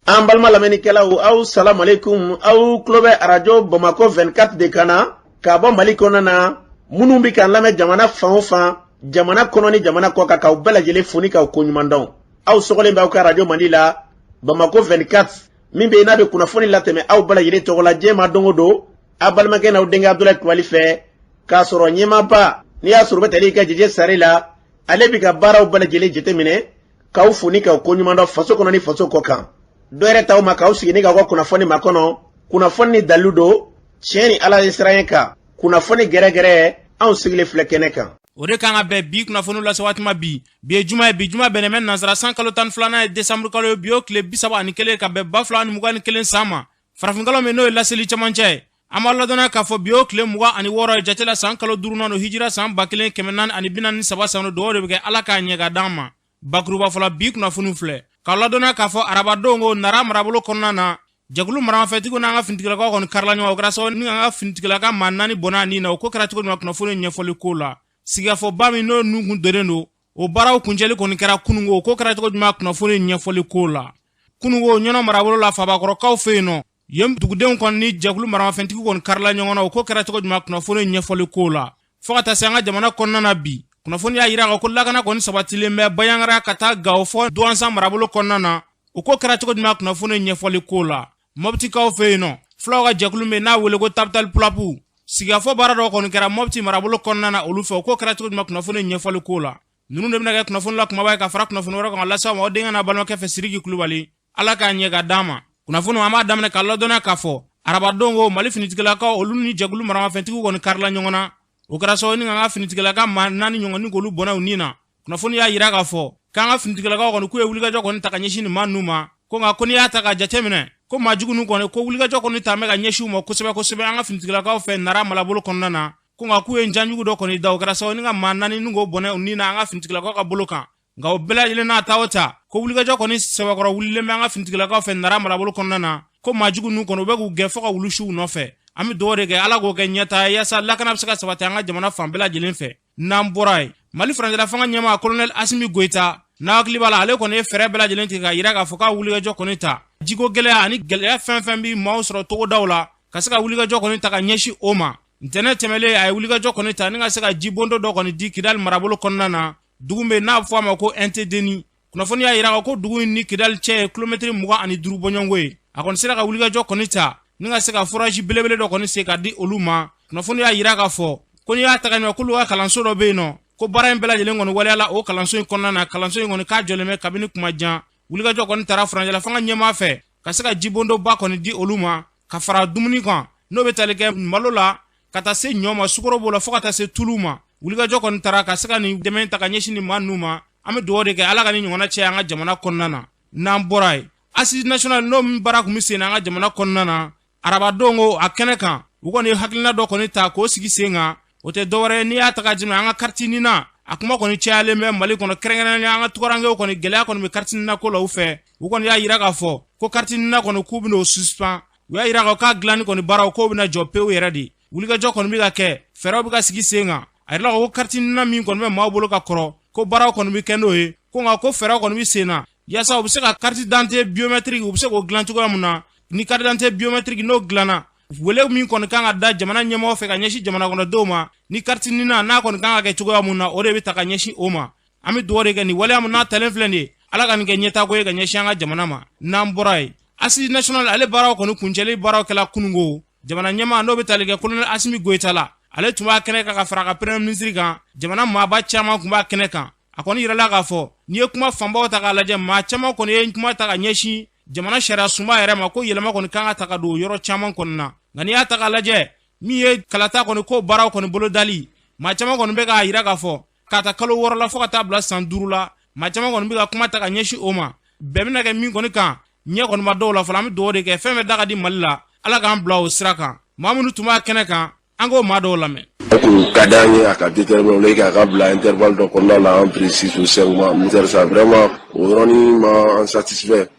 An balima lamɛnnikɛlaw, aw salamu aleykum. Aw tulo bɛ arajo Bamakɔ 24 de kan na ka bɔ Mali kɔnɔna na. Minnu bɛ k'an lamɛn jamana fan o fan, jamana kɔnɔ ni jamana kɔ kan, k'aw bɛɛ lajɛlen fo ni k'aw koɲuman dɔn. Aw sɔgɔlen bɛ aw ka arajo mandi la, Bamakɔ 24, min bɛ yen n'a bɛ kunnafoni latɛmɛ aw bɛɛ lajɛlen tɔgɔ la diɲɛ ma don o don, aw balimakɛ n'aw denkɛ Abudulayi Kulubali fɛ, k'a sɔrɔ ɲɛmaaba n'i y'a sɔrɔ u bɛ tali kɛ Jeje Sare la, ale bɛ ka baaraw bɛɛ lajɛlen jateminɛ, k'aw fo ni k'aw koɲuman dɔn faso kɔnɔ ni faso kɔ kan. Dɔ yɛrɛ t'aw ma k'aw sigi ni k'aw ka kunnafoni makɔnɔ, kunnafoni ni dalilu don, tiɲɛ ni Ala ye siran kan, kunnafoni gɛrɛgɛrɛ, anw sigilen filɛ kɛnɛ kan. O de kan ka bɛn bi kunnafoniw lase waati ma bi. Bi ye juma ye, bi juma bɛnnen bɛ nansara san kalo 12nan ye, desanburu kalo ye. Bi o tile 31 ka bɛn 2021 san ma, farafinkalo min n'o ye laseli cɛmancɛ ye. An b'a ladɔnniya k'a fɔ bi o tile 26 ye jate la, san kalo duurunan don, hijira san 1443 san don. Dugawu de bɛ kɛ, Ala k'a ɲɛ ka d'an ma. Bakuruba fɔlɔ, bi kunnafoniw filɛ k'aw ladɔnniya k'a fɔ arabadon ko Nara marabolo kɔnɔna na, jɛkulu maramafɛntigiw n'an ka finitigilakaw kɔni karila ɲɔgɔn. O kɛra sababu ni an ka finitigilaka maa 4 bɔnna a ni na. O ko kɛra cogo jumɛn? Kunnafoni ɲɛfɔli ko la, sigikafɔba min n'o nun kun donnen don, o baaraw kuncɛli kɔni kɛra kunungo. O ko kɛra cogo jumɛn? Kunnafoni ɲɛfɔli ko la, kunungo Ɲɔnɔ marabolo la, Fabakɔrɔkaw fɛ yen nɔ, yen dugudenw kɔni ni jɛkulu maramafɛntigiw kɔni karila ɲɔgɔn na. O ko kɛra cogo jumɛn? Kunnafoni ɲɛfɔli ko la, fo ka taa se an ka jamana kɔnɔna na bi, kunnafoni y'a yira ko lakana kɔni sabatilen bɛ Bandiagara ka taa Gawo fɔ Duwansan marabolo kɔnɔna na. O ko kɛra cogo jumɛn? Kunnafoni ɲɛfɔli ko la, Mɔptikaw fɛ yen nɔ, fulaw ka jɛkulu min n'a wele ko Tabital Pulaku, sigikafɔ baara dɔ kɔni kɛra Mɔpti marabolo kɔnɔna na olu fɛ. O ko kɛra cogo jumɛn? Kunnafoni ɲɛfɔli ko la, ninnu de bɛna kɛ kunnafoni la kumaba ye ka fara kunnafoni wɛrɛ kan ka lase aw ma aw denkɛ n'a balimakɛ fɛ, Siriki Kulubali. Ala k'a ɲɛ ka d'an ma. Kunnafoni, an b'a daminɛ k'a ladɔnniya k'a fɔ arabadon ko Mali finitigilakaw, olu ni jɛkulu maramafɛntigiw kɔni karila ɲɔgɔn na. O kɛra sababu ni an ka finitigilaka maa 4 ɲɔgɔn ni k'olu bɔnɛ u ni na. Kunnafoni y'a yira k'a fɔ k'an ka finitigilakaw kɔni k'u ye wulikajɔ kɔni ta ka ɲɛsin nin maa ninnu ma, ko nka ko n'i y'a ta ka jateminɛ ko maa jugu ninnu kɔni, ko wulikajɔ kɔni ta bɛ ka ɲɛsin u ma kosɛbɛ kosɛbɛ an ka finitigilakaw fɛ Nara marabolo kɔnɔna na, ko nka k'u ye janjugu dɔ kɔni da. O kɛra sababu ni ka maa 4 ni k'o bɔnɛ u ni na an ka finitigilakaw ka bolo kan. Nka o bɛɛ lajɛlen n'a ta o ta, ko wulikajɔ kɔni sɛbɛkɔrɔ wulilen bɛ an ka finitigilakaw fɛ Nara marabolo kɔnɔna na, ko maa jugu ninnu kɔni, u bɛ k'u gɛn fo ka wulu siw nɔfɛ. An bɛ dugawu de kɛ, Ala k'o kɛ ɲɛtaa ye, yaasa lakana bɛ se ka sabati an ka jamana fan bɛɛ lajɛlen fɛ. N'an bɔra yen, Mali furancɛla fanga ɲɛmaa Kolonɛli Asimi Goyita n'a hakili b'a la, ale kɔni ye fɛɛrɛ bɛɛ lajɛlen tigɛ ka yira k'a fɔ k'a wulikajɔ kɔni ta jiko gɛlɛya ani gɛlɛya fɛn fɛn bɛ maaw sɔrɔ togodaw la, ka se ka wulikajɔ kɔni ta ka ɲɛsin o ma. Ntɛnɛn tɛmɛlen, a ye wulikajɔ kɔni ta ni ka se ka jibondo dɔ kɔni di Kidali marabolo kɔnɔna na, dugu min n'a bɛ fɔ a ma ko Intedeni. Kunnafoni y'a yira ko dugu in ni Kidali cɛ ye kilomɛtiri 25 bɔɲɔgɔnko ye. A kɔni sera ka wulikajɔ kɔni ta ni ka se ka forage belebele dɔ kɔni se ka di olu ma. Kunnafoni y'a yira k'a fɔ ko n'i y'a ta ka ɲɛ, k'olu ka kalanso dɔ bɛ yen nɔ, ko baara in bɛɛ lajɛlen kɔni waleyala o kalanso in kɔnɔna na. Kalanso in kɔni k'a jɔlen bɛ kabini kuma jan. Wulikajɔ kɔni taara furancɛla fanga ɲɛmaa fɛ ka se ka jibondoba kɔni di olu ma ka fara dumuni kan, n'o bɛ tali kɛ malo la ka taa se ɲɔ ma, sukaro b'o la, fo ka taa se tulu ma. Wulikajɔ kɔni taara ka se ka nin dɛmɛ ta ka ɲɛsin nin maa ninnu ma. An bɛ dugawu de kɛ, Ala ka nin ɲɔgɔnna cɛ an ka jamana kɔnɔna na. N'an bɔra yen, Assise nationale n'o min baara tun bɛ sen na an ka jamana kɔnɔna na, arabadon ko a kɛnɛ kan, u kɔni ye hakilina dɔ kɔni ta k'o sigi sen kan. O tɛ dɔwɛrɛ ye, n'i y'a ta ka jateminɛ, an ka carte NINA, a kuma kɔni cayalen bɛ Mali kɔnɔ, kɛrɛnkɛrɛnnenya an ka tunkarankew kɔni, gɛlɛya kɔni bɛ carte NINA ko la u fɛ. U kɔni y'a yira k'a fɔ ko carte NINA kɔni, k'u bɛn'o suspend. U y'a yira k'a dilanni kɔni baaraw, k'o bɛna jɔ pewu yɛrɛ de. Wulikajɔ kɔni bɛ ka kɛ, fɛɛrɛw bɛ ka sigi sen kan. A yirala ko carte NINA min kɔni bɛ maaw bolo ka kɔrɔ, ko baaraw kɔni bɛ kɛ n'o ye, ko nka ko fɛɛrɛw kɔni bɛ sen na yaasa u bɛ se ka carte d'identité biométrique, u bɛ se k'o dilan cogoya min na. Ni carte d'identité biométrique n'o dilanna, wele min kɔni kan ka da jamana ɲɛmɔgɔ fɛ ka ɲɛsin jamana kɔnɔdenw ma, ni carte NINA n'a kɔni kan ka kɛ cogoya mun na, o de bɛ ta ka ɲɛsin o ma. An bɛ dugawu de kɛ, nin waleya min n'a talen filɛ nin ye, Ala ka nin kɛ ɲɛtaako ye ka ɲɛsin an ka jamana ma. N'an bɔra yen, Assise nationale ale baaraw kɔni kuncɛli baaraw kɛla kunungo. Jamana ɲɛmaa n'o bɛ tali kɛ Kolonɛli Asimi Goyita la, ale tun b'a kɛnɛ kan ka fara a ka premier ministre kan. Jamana maaba caman tun b'a kɛnɛ kan. A kɔni yirala k'a fɔ n'i ye kuma fanbaw ta k'a lajɛ, maa caman kɔni ye kuma ta ka ɲɛsin jamana sariya sunba yɛrɛ ma, ko yɛlɛma kɔni kan ka ta ka don yɔrɔ caman kɔni na. Nka n'i y'a ta k'a lajɛ, min ye kalata kɔni ko baaraw kɔni bolodali, maa caman kɔni bɛ k'a yira k'a fɔ k'a ta kalo 6 la fo ka taa bila san 5 la, maa caman kɔni bɛ ka kuma ta ka ɲɛsin o ma. Bɛn bɛna kɛ min kɔni kan, ɲɛ kɔni ma dɔw la fɔlɔ. An bɛ dugawu de kɛ, fɛn fɛn da ka di Mali la, Ala k'an bila o sira kan. Maa minnu tun b'a kɛnɛ kan, an k'o maa dɔw lamɛn. O kun ka d'an ye a ka déterminer o la, a ka bila intervalle dɔ kɔnɔna la, entre 6 ou 5 mois. Ministère ça, vraiment, o yɔrɔnin ma an satisfait.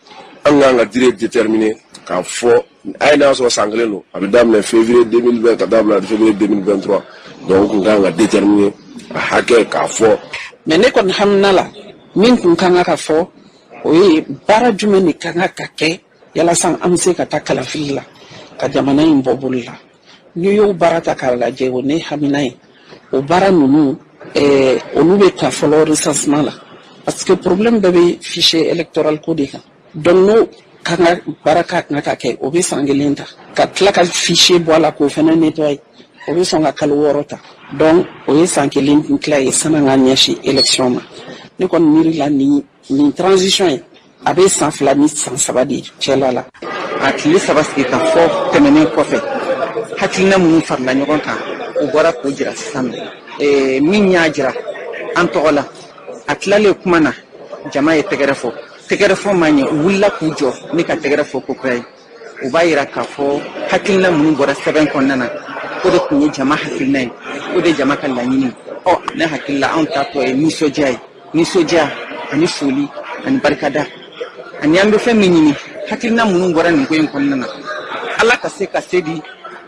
An kan ka durée déterminer k'a fɔ a ye n'a sɔrɔ san kelen don, a bɛ daminɛ février 2020 ka taa bila février 2023. Donc o kun kan ka déterminer a hakɛ k'a fɔ. Mais ne kɔni hamina la, min kun kan ka fɔ, o ye baara jumɛn de kan ka kɛ. Yalasa an bɛ se ka taa kalafili la ka jamana in bɔ bolo la. N'i y'o baara ta k'a lajɛ, o ne hamina ye, o baara ninnu olu bɛ ta fɔlɔ recensement la, parce que problème bɛɛ bɛ fichier électoral ko de kan. Donc n'o kan ka baara ka kan ka kɛ, o bɛ san kelen ta. Ka tila ka fichier bɔ a la k'o fana nettoyer, o bɛ sɔn ka kalo 6 ta. Donc o ye san kelen tila ye san'an ka ɲɛsin élection ma. Ne kɔni miiri la, nin transition ye, a bɛ san 2 ni san 3 de cɛla la. A tile 3 sigi ka fɔ tɛmɛnen kɔfɛ, hakilina minnu farala ɲɔgɔn kan, u bɔra k'o jira sisan nɔ. Min y'a jira an tɔgɔ la, a tilalen kuma na, jama ye tɛgɛrɛ fɔ. Tɛgɛrɛ fɔ ma ɲɛ, u wulila k'u jɔ ne ka tɛgɛrɛ fɔ kokura ye. O b'a yira k'a fɔ hakilina minnu bɔra sɛbɛn kɔnɔna na, o de tun ye jama hakilina ye, o de ye jama ka laɲini. Ɔ, ne hakili la, anw ta tɔ ye nisɔndiya ye, nisɔndiya ani foli ani barikada. Ani an bɛ fɛn min ɲini, hakilina minnu bɔra nin ko in kɔnɔna na, Ala ka se ka se di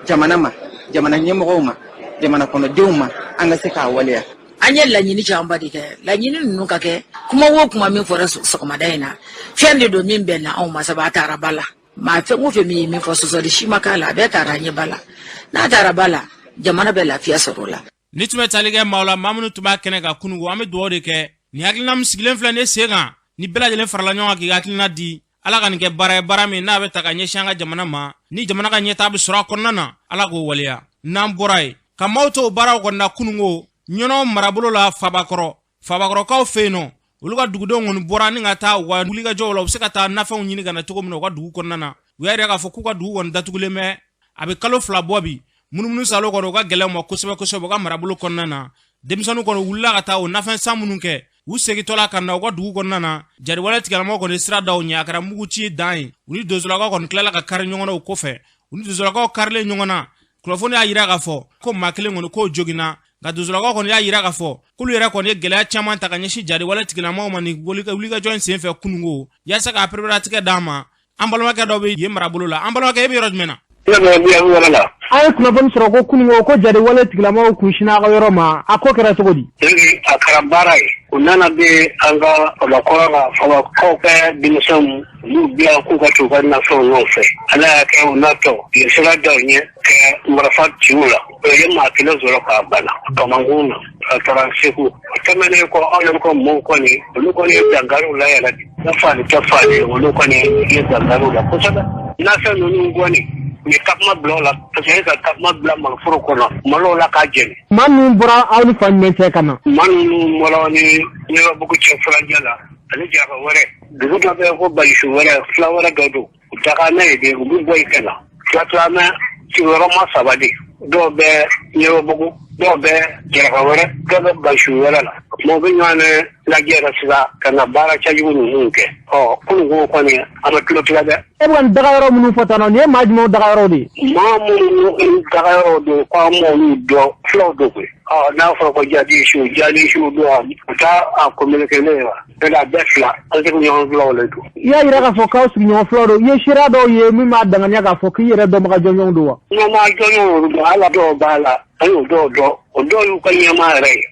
jamana ma, jamana ɲɛmɔgɔw ma, jamana kɔnɔdenw ma, an ka se k'a waleya. An ye laɲini camanba de kɛ. Laɲini ninnu ka kɛ, kuma o kuma min fɔra sɔgɔmada in na, fɛn de don min bɛnna anw ma, sabu a taara ba la. Maa fɛn o fɛn min ye min fɔ, sɔsɔli si ma k'a la, a bɛɛ taara ɲɛ ba la. N'a taara ba la, jamana bɛ lafiya sɔrɔ o la. Ni tun bɛ tali kɛ maaw la, maa minnu tun b'a kɛnɛ kan kununko, an bɛ dugawu de kɛ. Nin hakilina min sigilen filɛ nin sen kan, ni bɛɛ lajɛlen farala ɲɔgɔn kan k'i hakilina di, Ala ka nin kɛ baara ye, baara min n'a bɛ ta ka ɲɛsin an ka jamana ma, ni jamana ka ɲɛtaa bɛ sɔrɔ a kɔnɔna na, Ala k'o waleya. N'an bɔra yen, ka maaw to o baaraw kɔnɔna kununko Ɲɔnɔ marabolo la, Fabakɔrɔ, Fabakɔrɔkaw fɛ yen nɔ, olu ka dugudenw kɔni bɔra ni ka taa u ka wulikajɔw la, u bɛ se ka taa nafɛnw ɲini ka na cogo min na u ka dugu kɔnɔna na. U y'a yira k'a fɔ k'u ka dugu kɔni datugulen bɛ, a bɛ kalo 2 bɔ bi. Munumunu salo kɔni, u ka gɛlɛn ma kosɛbɛ kosɛbɛ u ka marabolo kɔnɔna na. Denmisɛnninw kɔni wulila ka taa o nafɛn san minnu kɛ, u segintɔla ka na u ka dugu kɔnɔna na, jariwale tigilamɔgɔw kɔni sira da u ɲɛ, a kɛra muguci dan ye. U ni donsolakaw kɔni tilala ka kari ɲɔgɔn na. O kɔfɛ, u ni donsolakaw karilen ɲɔgɔn na, kunnafoni y'a yira k'a fɔ ko maa kelen kɔni k'o joginna. Nka donsolakaw kɔni y'a yira k'a fɔ k'olu yɛrɛ kɔni ye gɛlɛya caman ta ka ɲɛsin jariwale tigilamɔgɔw ma nin wulikajɔ in senfɛ kununko, yaasa k'a pereperelatigɛ d'a ma. An balimakɛ dɔ bɛ yen marabolo la. An balimakɛ, e bɛ yɔrɔ jumɛn na? An ye kunnafoni sɔrɔ ko kununko ko jariwale tigilamɔgɔw kun sinna aw ka yɔrɔ ma. A ko kɛra cogo di? A kɛra baara ye. U nana bɛ an ka Fabakɔrɔ la, Fabakaw ka denmisɛnw olu bila k'u ka t'u ka nafɛnw nɔfɛ. Ala y'a kɛ u natɔ, u ye sira da u ɲɛ ka marifa ci u la. O ye maa kelen sɔrɔ k'a bana kamankun na, a taara Segu. O tɛmɛnen kɔ, anw yɛrɛ ka mɔɔw kɔni, olu kɔni ye dankariw la yɛrɛ de. Ne fali tɛ fali, olu kɔni ye dankariw la kosɛbɛ. Nafɛn ninnu kɔni, u ye takuma bila o la, parce que ka takuma bila maloforo kɔnɔ, malo la k'a jeni. Maa minnu bɔra aw ni fan jumɛn cɛ ka na? Maa minnu bɔra aw ni Ɲɛnɛbugu cɛ furancɛ la, ani Jaka wɛrɛ. Dugu dɔ bɛ ko Bayisu wɛrɛ, fila wɛrɛ dɔ don. U taga n'a ye de, u bɛ bɔ yen ka na. Fila fila mɛ sigiyɔrɔma 3 de. Dɔw bɛ Ɲɛnɛbugu, dɔw bɛ Jaraka wɛrɛ, dɔw bɛ Bayisu wɛrɛ la. Mɔgɔ bɛ ɲɔgɔn lajɛ yɛrɛ sisan ka na baara cɛjugu ninnu kɛ. Ɔ, kununko kɔni, an bɛ tulo tigɛ dɛ. E bɛ ka nin dagayɔrɔ minnu fɔ tan nɔ, nin ye maa jumɛnw dagayɔrɔw de ye? Maa minnu dagayɔrɔw don, k'an m'olu dɔn, fulaw don koyi. Ɔ, n'a fɔra ko jadisiw, jadisiw don, u t'a a communiqué ne ye wa? A bɛɛ fila, an sigiɲɔgɔn filaw de don. I y'a yira k'a fɔ k'aw sigiɲɔgɔn filaw don. I ye seereya dɔw ye min b'a danganiya k'a fɔ k'i yɛrɛ dɔnbaga jɔnjɔnw don wa? Ɲɛmaa jɔnjɔnw don, hali dɔw b'a la, an y'o dɔw dɔn. O dɔw y'u ka ɲɛmaa yɛrɛ ye.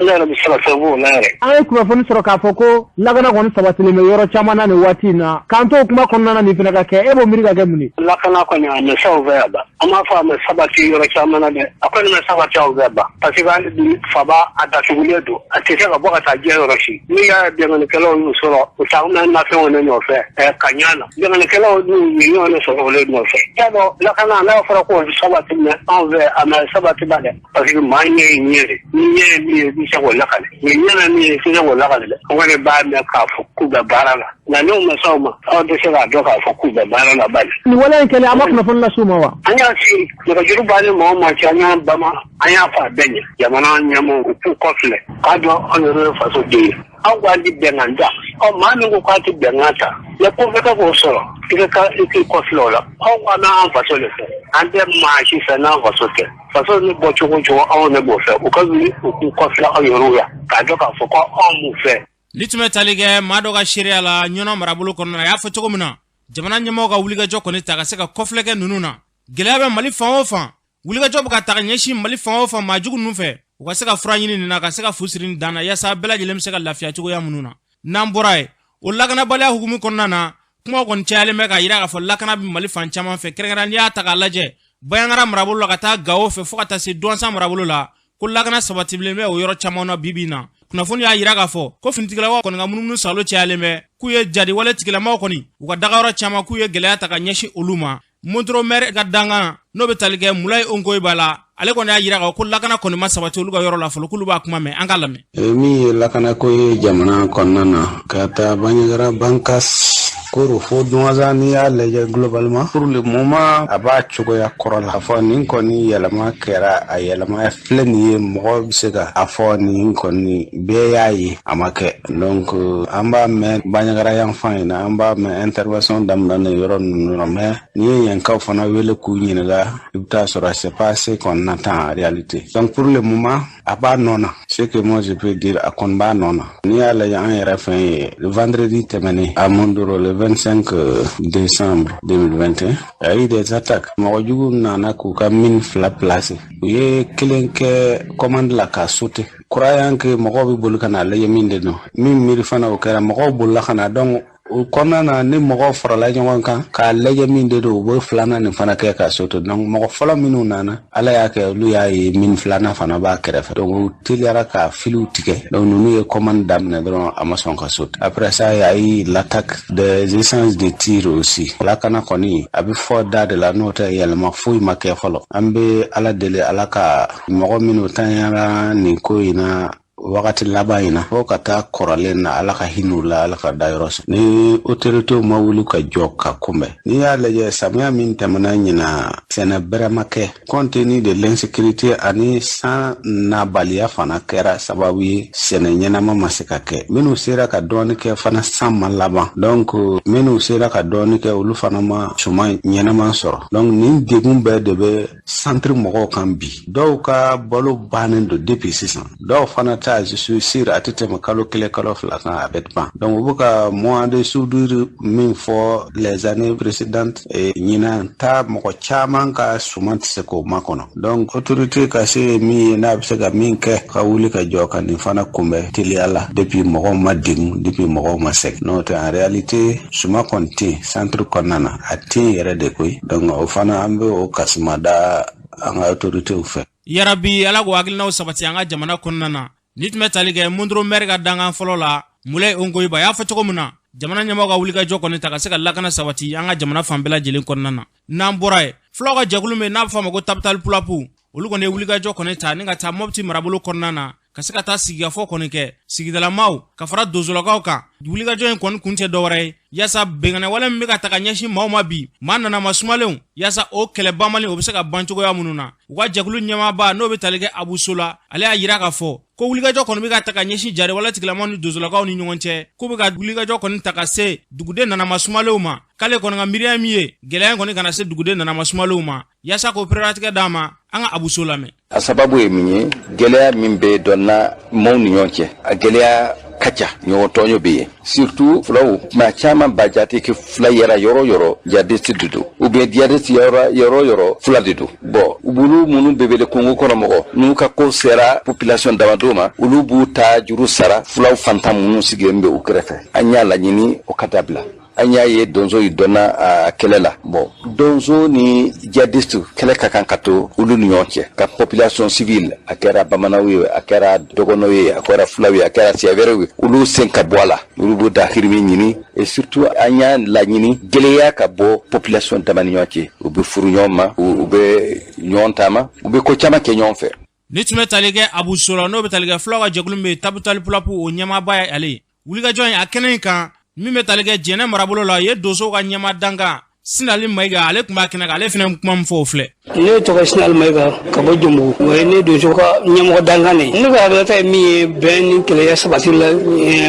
Ne yɛrɛ bɛ se ka fɛn f'o la yɛrɛ. An ye kunnafoni sɔrɔ k'a fɔ ko lakana kɔni sabatilen bɛ yɔrɔ caman na nin waati in na. K'an to o kuma kɔnɔna na, nin fana ka kɛ, e b'o miiri ka kɛ mun ye? Lakana kɔni, a mɛ s'aw fɛ yan ba. An b'a fɔ a mɛ sabati yɔrɔ caman na dɛ. A kɔni mɛ sabati aw fɛ ba. Parce que hali bi Faba a datugulen don. A tɛ se ka bɔ ka taa diɲɛ yɔrɔ si. N'i y'a ye binkannikɛlaw y'u sɔrɔ, u taa bɛ nafɛnw de nɔfɛ ka ɲa na. Binkannikɛlaw n'u ye ɲɔgɔn de sɔrɔ o de nɔfɛ. I y'a dɔn lakana, n'a fɔra k'o sabati mɛ anw fɛ, a mɛ sabati ba dɛ. Parce que maa ɲɛ ye ɲɛ de. Ni ɲɛ ye min ye, i bɛ se k'o lakale. Ni ɲɛ na min ye, i tɛ se k'o lakale dɛ. An kɔni b'a mɛn k'a fɔ k'u bɛ baara la. Nka n'o ma s'aw ma, aw tɛ se k'a dɔn k'a fɔ k'u bɛ baara la bali. Nin waleya in kɛlen, an ma kunnafoni las'u ma wa? An y'a sigi, nɛgɛjuru b'an ni mɔgɔ maa cɛ, an y'an bama, an y'a fɔ a bɛɛ ɲɛ. Jamana ɲɛmɔgɔw, u k'u kɔfilɛ, k'a dɔn anw yɛrɛ ye faso den ye. Aw ko an tɛ bɛnkan ta. Ɔ, maa min ko k'a tɛ bɛnkan ta, ne ko fɛ k'o sɔrɔ, i ka i k'i kɔfilɛ o la. Aw ko an b'an faso de fɛ, an tɛ maa si fɛ n'an faso tɛ. Faso ni bɔ cogo cogo, anw de b'o fɛ. U ka wuli, u k'u kɔfilɛ aw yɛrɛw la, k'a dɔn k'a fɔ ko anw b'u fɛ. Ni tun bɛ tali kɛ maa dɔ ka seereya la Ɲɔnɔ marabolo kɔnɔna na, a y'a fɔ cogo min na, jamana ɲɛmɔgɔw ka wulikajɔ kɔni ta ka se ka kɔfilɛ kɛ ninnu na. Gɛlɛya bɛ Mali fan o fan, wulikajɔ bɛ ka ta ka ɲɛsin Mali fan o fan maa jugu ninnu fɛ, u ka se ka fura ɲini nin na, ka se ka fu siri nin dan na, yaasa bɛɛ lajɛlen bɛ se ka lafiya cogoya minnu na. N'an bɔra yen, o lakanabaliya hukumu kɔnɔna na, Kumaw kɔni cayalen bɛ k'a yira k'a fɔ lakana bɛ Mali fan caman fɛ, kɛrɛnkɛrɛnnenya n'i y'a ta k'a lajɛ Banjagara marabolo la ka taa Gawo fɛ fo ka taa se Duwansan marabolo la, ko lakana sabatilen bɛ o yɔrɔ caman na bi bi in na. Kunnafoni y'a yira k'a fɔ ko finitigilakaw kɔni ka munumunu salo cayalen bɛ, k'u ye jadiwale tigilamaw kɔni u ka dagayɔrɔ caman, k'u ye gɛlɛya ta ka ɲɛsin olu ma. Mondoro mɛri ka dankan, n'o bɛ tali kɛ Mulayi Ongoyiba la, ale kɔni y'a yira k'a fɔ ko lakana kɔni ma sabati olu ka yɔrɔ la fɔlɔ, k'olu b'a kuma mɛn. An k'a lamɛn. Min ye lakanako ye jamana kɔnɔna na, ka taa Banjagara, Bankas, Koro fo Duwanzan, n'i y'a lajɛ globalement, pour le moment a b'a cogoya kɔrɔ la. A fɔ nin kɔni yɛlɛma kɛra, a yɛlɛma filɛ nin ye, mɔgɔ bɛ se ka a fɔ nin kɔni bɛɛ y'a ye, a ma kɛ. Donc an b'a mɛn Banjagara yan fan in na, an b'a mɛn intervention daminɛ nin yɔrɔ ninnu na, mais n'i ye yenkaw fana wele k'u ɲininka, i bɛ taa sɔrɔ c'est pas ce qu'on attend en réalité. Donc pour le moment a b'a nɔ na. Ce que moi je peux dire, a kɔni b'a nɔ na. N'i y'a lajɛ an yɛrɛ fɛn ye, le vendredi tɛmɛnen à Mondoro, le 25 décembre 2021, il y a eu des attaques. Mɔgɔ jugu nana k'u ka mine fila placer, u ye kelen kɛ commande la k'a sauter, croyant que mɔgɔw bɛ boli ka n'a lajɛ min de don. Min miiri fana, o kɛra, mɔgɔw bolila ka na. Donc o kɔnɔna na, ni mɔgɔw farala ɲɔgɔn kan k'a lajɛ min de don, u bɛ filanan nin fana kɛ ka sauter. Donc mɔgɔ fɔlɔ minnu nana, Ala y'a kɛ olu y'a ye mine filanan fana b'a kɛrɛfɛ, donc u teliyara ka filiw tigɛ. Donc ninnu ye commande daminɛ dɔrɔn, a ma sɔn ka sauter. Après ça, il y a eu l'attaque des essences de tir aussi. Lakana kɔni, a bɛ fɔ da de la, n'o tɛ yɛlɛma foyi ma kɛ fɔlɔ. An bɛ Ala deli, Ala ka mɔgɔ minnu tanyara nin ko in na wagati laban in na, fo ka taa kɔrɔlen na, Ala ka hinɛ u la, Ala ka dayɔrɔ sɔn. Ni autorités ma wuli ka jɔ ka kunbɛn, n'i y'a lajɛ samiya min tɛmɛna ɲina, sɛnɛ bɛrɛ ma kɛ compte tenu de l'insécurité, ani san nabaliya fana kɛra sababu ye sɛnɛ ɲɛnama ma se ka kɛ. Minnu sera ka dɔɔni kɛ fana, san ma laban, donc minnu sera ka dɔɔni kɛ, olu fana ma suman ɲɛnama sɔrɔ. Donc nin degun bɛɛ de bɛ centre mɔgɔw kan bi. Dɔw ka balo bannen don depuis sisan, dɔw fana ta, je suis sûr, a tɛ tɛmɛ kalo 1, kalo 2 kan, a bɛ ban. Donc u bɛ ka mois de soudure min fɔ les années précédentes, ɲinan ta mɔgɔ caman ka suman tɛ se k'o makɔnɔ. Donc autorité ka se ye min ye, n'a bɛ se ka min kɛ, ka wuli ka jɔ ka nin fana kunbɛn teliya la, depuis mɔgɔw ma degun, depuis mɔgɔw ma sɛgɛn. N'o tɛ, en réalité suman kɔni tɛ yen centre kɔnɔna na, a tɛ yen yɛrɛ de koyi. Donc o fana, an bɛ o kasuma da an ka autorités fɛ. Yarabi, Ala k'o hakilinaw sabati an ka jamana kɔnɔna na. Ni tun bɛ tali kɛ Mondoro mɛri ka dankan fɔlɔ la, Mulayi Ongoyiba y'a fɔ cogo min na, jamana ɲɛmɔgɔ ka wulikajɔ kɔni ta ka se ka lakana sabati an ka jamana fan bɛɛ lajɛlen kɔnɔna na. N'an bɔra yen, fulaw ka jɛkulu min n'a bɛ fɔ a ma ko Tabital Pulaku, olu kɔni ye wulikajɔ kɔni ta ni ka taa Mɔpti marabolo kɔnɔna na, ka se ka taa sigikafɔ kɔni kɛ sigidalamaw ka fara donsolakaw kan. Wulikajɔ in kɔni kun tɛ dɔwɛrɛ ye yaasa bɛnkanɛ wale min bɛ ka ta ka ɲɛsin maaw ma bi, maa nana ma sumalenw, yaasa o kɛlɛ banbali o bɛ se ka ban cogoya minnu na. U ka jɛkulu ɲɛmaaba, n'o bɛ tali kɛ Abuso la, ale y'a yira k'a fɔ ko wulikajɔ kɔni bɛ ka ta ka ɲɛsin jariwale tigilamaw ni donsolakaw ni ɲɔgɔn cɛ, k'u bɛ ka wulikajɔ kɔni ta ka se duguden nanama sumalenw ma. K'ale kɔni ka miiriya min ye, gɛlɛya in kɔni kana se duguden nanama sumalenw ma, yaasa k'o pereperelatigɛ d'a ma. An ka Abuso lamɛn. A sababu ye min ye, gɛlɛya min bɛ dɔnna maaw ni ɲɔgɔn cɛ, a gɛlɛya ka ca, ɲɔgɔn tɔɲɔ bɛ yen, surtout fulaw. Maa caman b'a jate ke fula yɛrɛ yɔrɔ yɔrɔ djihadiste de don, ou bien djihadiste yɔrɔ yɔrɔ yɔrɔ fula de don. Bon, olu minnu bɛ wele kungo kɔnɔ mɔgɔ, n'u ka ko sera population damadɔ ma, olu b'u ta juru sara fulaw fantan minnu sigilen bɛ u kɛrɛfɛ. An y'a laɲini o ka dabila. An y'a ye donso yi dɔnna a kɛlɛ la. Bon, donso ni djihadiste kɛlɛ ka kan ka to olu ni ɲɔgɔn cɛ, ka population civile, a kɛra bamananw ye, a kɛra dɔgɔnɔw ye, a kɛra fulaw ye, a kɛra siya wɛrɛw ye, olu sen ka bɔ a la, olu b'u dahirimɛ ɲini. Et surtout an y'a laɲini gɛlɛya ka bɔ population dama ni ɲɔgɔn cɛ. U bɛ furu ɲɔgɔn ma, u bɛ ɲɔgɔn taama, u bɛ ko caman kɛ ɲɔgɔn fɛ. Ni tun bɛ tali kɛ Abuso la, n'o bɛ tali kɛ fulaw ka jɛkulu min bɛ Tabutali Pulapu, o ɲɛmaaba ye ale ye. Wulikajɔ in a kɛnɛ in kan, min bɛ tali kɛ Jɛnɛ marabolo la, ye donsow ka ɲɛma dankan Sinali Mayiga, ale tun b'a kɛnɛ kan. Ale fana kuma min fɔ, o filɛ. Ne tɔgɔ Sinali Mayiga ka bɔ Jɔnbugu. O ye ne donso ka ɲɛmɔgɔ dankan de ye. Ne ka hakilinata ye min ye bɛn ni kɛlɛya sabati la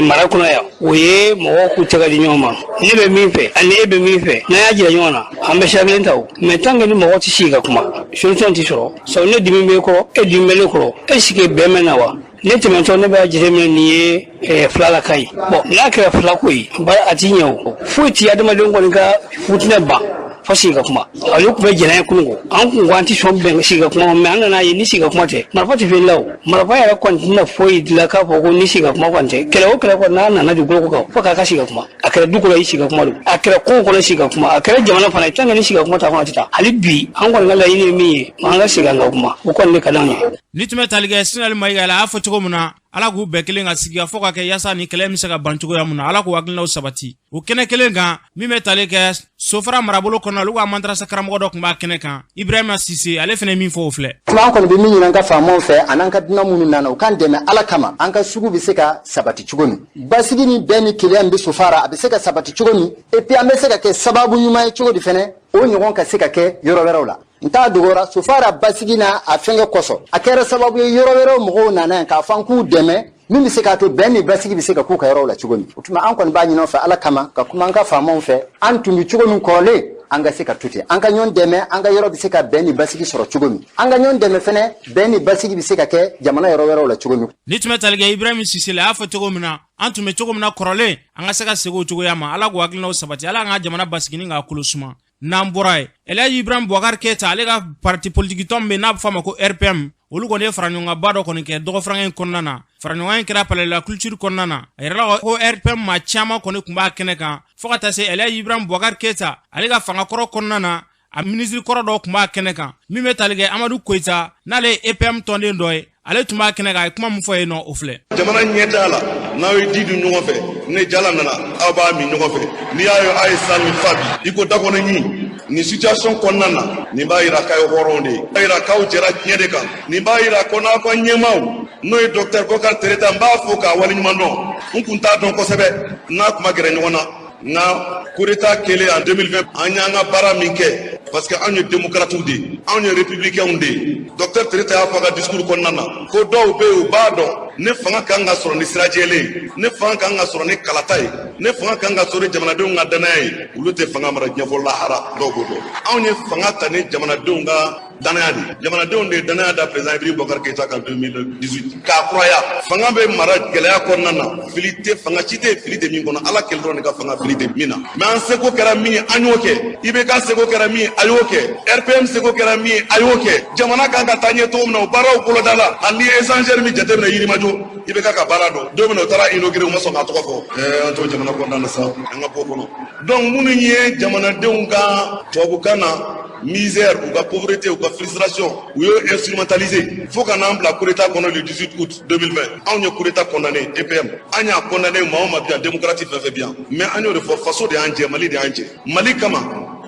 mara kɔnɔ yan, o ye mɔgɔw k'u tɛgɛ di ɲɔgɔn ma. Ne bɛ min fɛ ani e bɛ min fɛ, n'an y'a jira ɲɔgɔn na, an bɛ sira kelen ta. O mais tant que ni mɔgɔ tɛ sigi ka kuma, solution tɛ sɔrɔ. Sabu ne dimi bɛ kɔrɔ, e dimi bɛ ne kɔrɔ, est ce que bɛn bɛ na wa? Ne tɛmɛtɔ, ne b'a jateminɛ nin ye fulala ye. Bon, n'a kɛra fulako ye, a ti ɲɛ. O foyi ti adamaden kɔni ka futinɛ ban. fo sigi ka kuma. Olu tun bɛ jɛnɛ ye kunun ko an kun ko an tɛ sɔn bɛn sigi ka kuma, mais an nana ye ni sigi ka kuma tɛ, marifa tɛ fɛn la. O marifa yɛrɛ kɔni tɛna foyi dilan k'a fɔ ko ni sigi ka kuma kɔni tɛ. Kɛlɛ o kɛlɛ kɔni, n'a nana dugukolo ko kan, fo k'a ka sigi ka kuma. A kɛra du kɔnɔ, i sigi ka kuma don, a kɛra kungo kɔnɔ, sigi ka kuma, a kɛra jamana fana ye, tant que ni sigi ka kuma t'a kɔnɔ, a tɛ taa. Hali bi an kɔni ka laɲini ye min ye, an ka segin an ka kuma, o kɔni de ka d'anw ye. Ni tun bɛ tali kɛ Sinali Mayiga la, a y'a fɔ cogo min na, Ala k'u bɛɛ kelen ka sigi fɔ ka kɛ yaasa ni kɛlɛ bɛ se ka ban cogoya min na. Ala k'u hakilinaw sabati. O kɛnɛ kelen kan, min bɛ tali kɛ Sofara marabolo kɔnɔ, olu ka madarasa karamɔgɔ dɔ tun b'a kɛnɛ kan, Ibrahima Sise, ale fana min fɔ, o filɛ. Tuma an kɔni bɛ min ɲini an ka faamaw fɛ an'an ka dunan minnu nana, u k'an dɛmɛ Ala kama, an ka sugu bɛ se ka sabati cogo min, basigi ni bɛn ni kelenya min bɛ Sofara, a bɛ se ka sabati cogo min, et puis an bɛ se ka kɛ sababu ɲuman ye cogo di fɛnɛ, o ɲɔgɔn ka se ka kɛ yɔrɔ wɛrɛw la. N t'a dogora, Sofara basigi n'a a fɛnkɛ kosɔn, a kɛra sababu ye yɔrɔ wɛrɛw mɔgɔw nana yan k'a fɔ an k'u dɛmɛ, min bɛ se k'a to bɛn ni basigi bɛ se ka k'u ka yɔrɔw la cogo min. O tuma an kɔni b'a ɲini aw fɛ Ala kama, ka kuma an ka faamaw fɛ, an tun bɛ cogo min kɔrɔlen, an ka se ka to ten, an ka ɲɔgɔn dɛmɛ, an ka yɔrɔ bɛ se ka bɛn ni basigi sɔrɔ cogo min, an ka ɲɔgɔn dɛmɛ fɛnɛ, bɛn ni basigi bɛ se ka kɛ jamana yɔrɔ wɛrɛw la cogo min. Ni tun bɛ tali kɛ Ibrahim Sise la, a y'a fɔ cogo min na, an tun bɛ cogo min na kɔrɔlen, an ka se ka segin o cogoya ma. Ala k'u hakilinaw sabati, Ala k'an ka jamana basigi ni k'a kolo suma. N'an bɔra yen, Elhaji Ibrahim Boubacar Keita, ale ka parti politique tɔn min bɛ n'a bɛ fɔ a ma ko RPM, olu kɔni ye faraɲɔgɔnkanba dɔ kɔni kɛ dɔgɔfurankɛ in kɔnɔna na. Faraɲɔgɔn in kɛra Palais de la Culture kɔnɔna na. A yirala ko RPM maa caman kɔni tun b'a kɛnɛ kan, fo ka taa se Elhaji Ibrahim Boubacar Keita, ale ka fanga kɔrɔ kɔnɔna na, a minisiri kɔrɔ dɔw tun b'a kɛnɛ kan. Min bɛ tali kɛ Amadu Koyita, n'ale ye EPM tɔnden dɔ ye, ale tun b'a kɛnɛ kan. A ye kuma min fɔ yen nɔ, o filɛ. Jamana ɲɛ t'a la n'aw ye ji dun ɲɔgɔn fɛ, ni jala nana, aw b'a min ɲɔgɔn fɛ. N'i y'a ye aw ye san min fa bi i ko dakɔnɔ ɲin nin situation kɔnɔna na, nin b'a yira k'a ye hɔrɔnw de ye, b'a yira k'aw jɛra tiɲɛ de kan, nin b'a yira ko n'aw ka ɲɛmaaw, n'o ye docteur Bokar Tereta, n b'a fo k'a waleɲuman dɔn. N kun t'a dɔn kosɛbɛ n'a kuma gɛrɛ ɲɔgɔn na, nka coup d'état kɛlen en 2020, an y'an ka baara min kɛ, parce que anw ye démocrates de ye, anw ye républicains de ye. Docteur Tereta y'a fɔ a ka discours kɔnɔna na ko dɔw bɛ yen, u b'a dɔn ne fanga kan ka sɔrɔ ni sira jɛlen ye, ne fanga kan ka sɔrɔ ni kalata ye, ne fanga kan ka sɔrɔ ni jamanadenw ka danaya ye, olu tɛ fanga mara diɲɛ fɔ lahara. Dɔw b'o dɔn. Anw ye fanga ta ni jamanadenw ka danaya de, jamanadenw de ye danaya da président Ibrahim Boubacar Keïta kan 2018 k'a kuraya. Fanga bɛ mara gɛlɛya kɔnɔna na, fili tɛ, fanga ci tɛ, fili tɛ min kɔnɔ, Ala kelen dɔrɔn de ka fanga fili tɛ min na. Mais an seko kɛra min ye, an y'o kɛ. IBK seko kɛra min ye, a y'o kɛ. RPM seko kɛra min ye, a y'o kɛ. Jamana kan ka taa ɲɛ cogo min na, o baaraw boloda la. Hali n'i ye échangeur min jateminɛ Yirimajɔ, IBK ka baara don. Don min na o taara inauguré, u ma sɔn k'a tɔgɔ fɔ. An t'o jamana kɔnɔna na sa, an ka bɔ kɔnɔ. Donc minnu ye jamanadenw ka, tubabukan na, misère, u ka pauvreté, u ka frustration, u y'o instrumentaliser fo ka n'an bila coup d'état kɔnɔ le 18 août 2020. Anw ye coup d'état condamné, EPM, an y'a condamné. Maa o maa bi yan, démocrate fɛn fɛn bi yan, mais an y'o de fɔ, faso de y'an jɛ, Mali de y'an jɛ. Mali kama,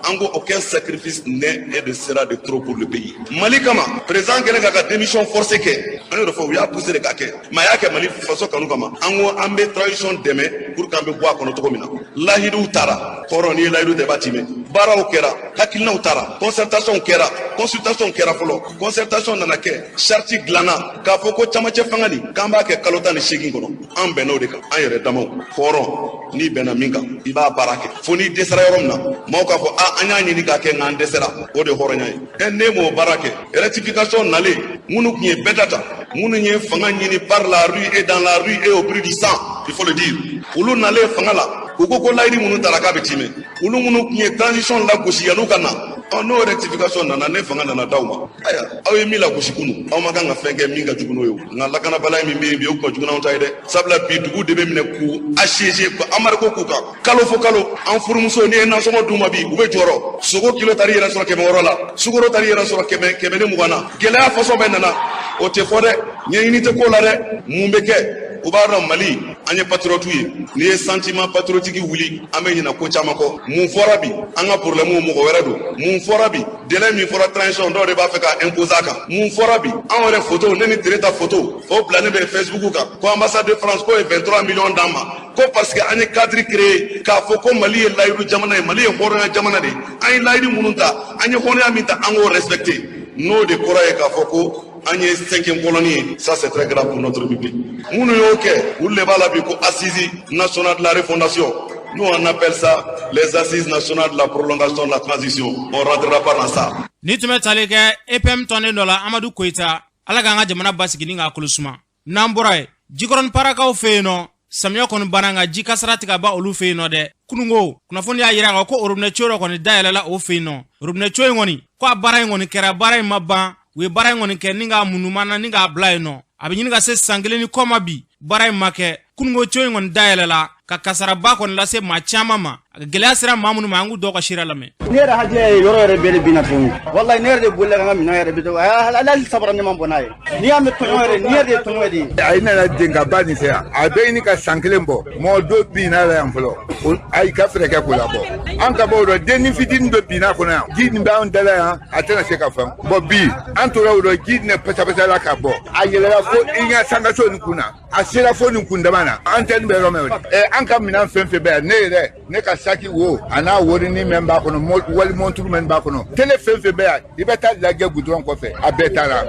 an ko aucun sacrifice n'est et ne sera de trop pour le pays. Mali kama, président kɛlen k'a ka démission forcée kɛ, an y'o de fɔ, u y'a poussé de k'a kɛ, mais a y'a kɛ Mali faso kanu kama. An ko an bɛ transition dɛmɛ pour que an bɛ bɔ a kɔnɔ cogo min na. Lahiduw taara kɔrɔ, n'i ye lahidu ta, i b'a timɛ. Baaraw kɛra, hakilinaw taara, concertation kɛra, consultation kɛra fɔlɔ, concertation nana kɛ, charte dilanna k'a fɔ ko camancɛ fanga nin, k'an b'a kɛ kalo 18 kɔnɔ. An bɛnna o de kan, an yɛrɛ damaw. Hɔrɔn, n'i bɛnna min kan, i b'a baara kɛ fo n'i dɛsɛra yɔrɔ min na, maaw k'a fɔ a an y'a ɲini k'a kɛ, nka an dɛsɛra. O de ye hɔrɔnya ye. Ɛ, ne m'o baara kɛ. Rectification nalen, minnu tun ye bɛɛ ta ta, minnu ye fanga ɲini par la rue et dans la rue et au prix du sang, il faut le dire, olu nalen fanga la, u ko ko layidu minnu taara, k'a bɛ timɛ. Olu minnu tun ye transition lagosi yan'u ka na, ɔ, n'o rectification nana, ne fanga nana d'aw ma, ayiwa, aw ye min lagosi kunu, aw ma kan ka fɛn kɛ min ka jugu n'o ye. Nka lakanabaliya min bɛ yen bi, o kun ka jugu n'anw ta ye dɛ. Sabula bi, dugu de bɛ minɛ k'u assiégé, k'u embargo k'u kan kalo fo kalo. An furumuso, n'i ye nasɔngɔ d'u ma bi, u bɛ jɔrɔ. Sogo kilo taar'i yɛrɛ sɔrɔ 600 la, sukaro taar'i yɛrɛ sɔrɔ 120 na. Gɛlɛya fasɔn bɛɛ nana, o tɛ fɔ dɛ, ɲɛɲini tɛ ko la dɛ. Mun bɛ kɛ? U b'a dɔn Mali, an ye patriote ye. N'i ye sentiment patriotique wuli, an bɛ ɲinɛ ko caman kɔ. Mun fɔra bi? An ka problème, mɔgɔ wɛrɛ don. Mun fɔra bi? Délai min fɔra transition, dɔw de b'a fɛ ka imposer a kan. Mun fɔra bi? Anw yɛrɛ photo, ne ni Tereta photo, o bilalen bɛ Facebook kan ko ambassade de France k'o ye 23 millions d'an ma, ko parce que an ye cadre créé k'a fɔ ko Mali ye layidu jamana ye, Mali ye hɔrɔnya jamana de ye. An ye layidu minnu ta, an ye hɔrɔnya min ta, an k'o respecter. N'o de kɔrɔ ye k'a fɔ ko an ye cinquième colonne ye, ça c'est très grave pour notre République. Minnu y'o kɛ, olu de b'a la bi ko assise nationale de la refondation. Nous, on appelle ça les assises nationales de la prolongation de la transition. On rentrera pas dans ça. Ni tun bɛ tali kɛ EPM tɔnden dɔ la, Amadu Koyita. Ala k'an ka jamana basigi ni k'a kolo suma. N'an bɔra yen, Jikɔrɔni Parakaw fɛ yen nɔ. Samiya kɔni banna, nka ji kasara tɛ ka ban olu fɛ yen nɔ dɛ. Kununko kunnafoni y'a yira ko robinet tuyau dɔ kɔni dayɛlɛla o fɛ yen nɔ. Robinet tuyau in kɔni, ko a baara in kɔni kɛra, baara in ma ban. U ye baara in kɔni kɛ ni k'a munumana ni k'a bila yen nɔ. A bɛ ɲini ka se san 1 ni kɔ ma bi, baara in ma kɛ. Kununko tuyau in kɔni dayɛlɛla ka kasaraba kɔni lase maa caman ma. Gɛlɛya sera maa minnu ma, an k'u dɔw ka seereya lamɛn. Ne yɛrɛ hakili ye yɔrɔ yɛrɛ bɛɛ de binna tuguni. Walayi, ne yɛrɛ de bolila ka n ka minɛn yɛrɛ bɛ to hali sabara, ne ma bɔ n'a ye. N'i y'a mɛn tɔɲɔ yɛrɛ, nin yɛrɛ de ye tɔɲɔ de ye. A nana denkaba nin fɛ yan, a bɛ ɲini ka san 1 bɔ. Mɔgɔ dɔ binna la yan fɔlɔ, ayi ka fɛɛrɛ kɛ k'o labɔ. An ka bɔ o rɔ, dennin fitinin dɔ binna kɔnɔ yan, ji nin b'an da la yan, a tɛna se ka fɛn bɔn. Bi an tora o rɔ, ji nin pɛsɛpɛsɛ la ka bɔ, a yɛlɛla fo i ɲɛ sankaso nin kun na, a sera fo nin kun dama na. An tɛ nin bɛ yɔrɔ min o ɛ, an ka minɛn fɛn fɛn bɛ yan, ne yɛrɛ, ne ka saki wo a n'a worinin min b'a kɔnɔ, wali monturu min b'a kɔnɔ, télé fɛn fɛn bɛ yan, i bɛ taa lajɛ goudron kɔfɛ, a bɛɛ taara.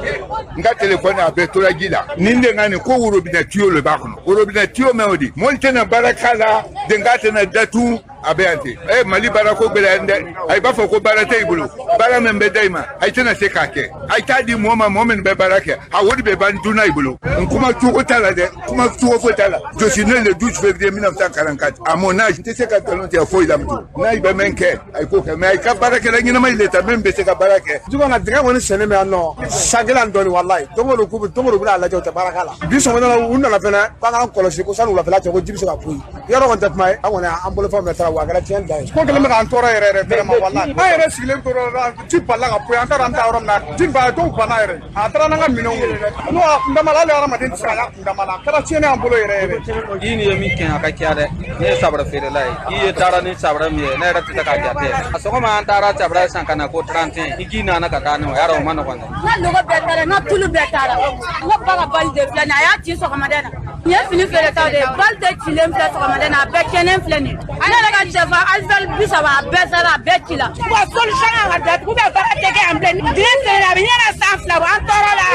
N ka téléphone, a bɛɛ tora ji la. Nin de ka nin ko robinet tuyau le b'a kɔnɔ, robinet tuyau mɛn o di, mɔli tɛna baara k'a la, denkɛ tɛna datugu, a bɛ yan ten. Ɛ, Mali baara ko gɛlɛya dɛ. A b'a fɔ ko baara tɛ i bolo, baara min bɛ da i ma, a tɛna se k'a kɛ. A t'a di mɔgɔ ma, mɔgɔ min bɛ baara kɛ, a wari bɛ ban dunna i bolo. N kuma cogo t'a la dɛ, kuma cogo foyi t'a la. Je suis né le 12 février 1944. À mon âge, n tɛ se ka nkalon tigɛ foyi la mutu. N'a bɛ min kɛ, a k'o kɛ, mais a ka baarakɛla ɲɛnama le ta min bɛ se ka baara kɛ. Juma na, dingɛ kɔni sennen bɛ yan nɔ san 1 ani dɔɔni. Walayi, don o don k'u bɛ, don o don u bɛna lajɛ, u tɛ baara k'a la. Bi sɔgɔmada la, u nana fɛnɛ k'an k'an kɔlɔsi ko sani wulafɛla cɛ, ko ji bɛ se ka poyi. Yɔrɔ kɔni tɛ kuma ye, an kɔni an bolofɛnw bɛɛ taara wa, a kɛra tiɲɛni dan ye. Ko kɛlen bɛ k'an tɔɔrɔ yɛrɛ yɛrɛ, vraiment. Walayi, an yɛrɛ sigilen tora, ji balila ka poyi, an taara an taa yɔrɔ min na, ji ba dɔw banna yɛrɛ, a taara n'an ka minɛnw ye. N'o a kundama la, hali hadamaden tɛ se ka y'a kundama la, a kɛra tiɲɛni y'an bolo yɛrɛ yɛrɛ. Ji nin ye min kɛ, a ka ca dɛ. Ne ye sabara feerela ye. Ji ye taara ni sabara min ye, ne yɛrɛ tɛ se k'a jate. A sɔgɔma, an taara sabara san ka na ko 31, ni ji nana ka taa ni o yarɔ, o ma nɔgɔn dɛ. N ka lɔgɔ bɛɛ taara, n ka tulu bɛɛ taara. N ka ba ka bali de filɛ nin ye, a y'a ci sɔgɔmada in na. Nin ye fini feeretaw de ye, bali de cilen filɛ sɔgɔmada in na, a bɛɛ tiɲɛnen filɛ nin ye. Ne yɛrɛ ka sɛfan alizali 30, a bɛɛ sara, a bɛɛ ci la. Wa solution kan ka datugu bɛ, baara tɛ kɛ yan bilen. Dingɛ senna, a bɛ ɲɛna san 2 bɔ, an tɔɔrɔ la,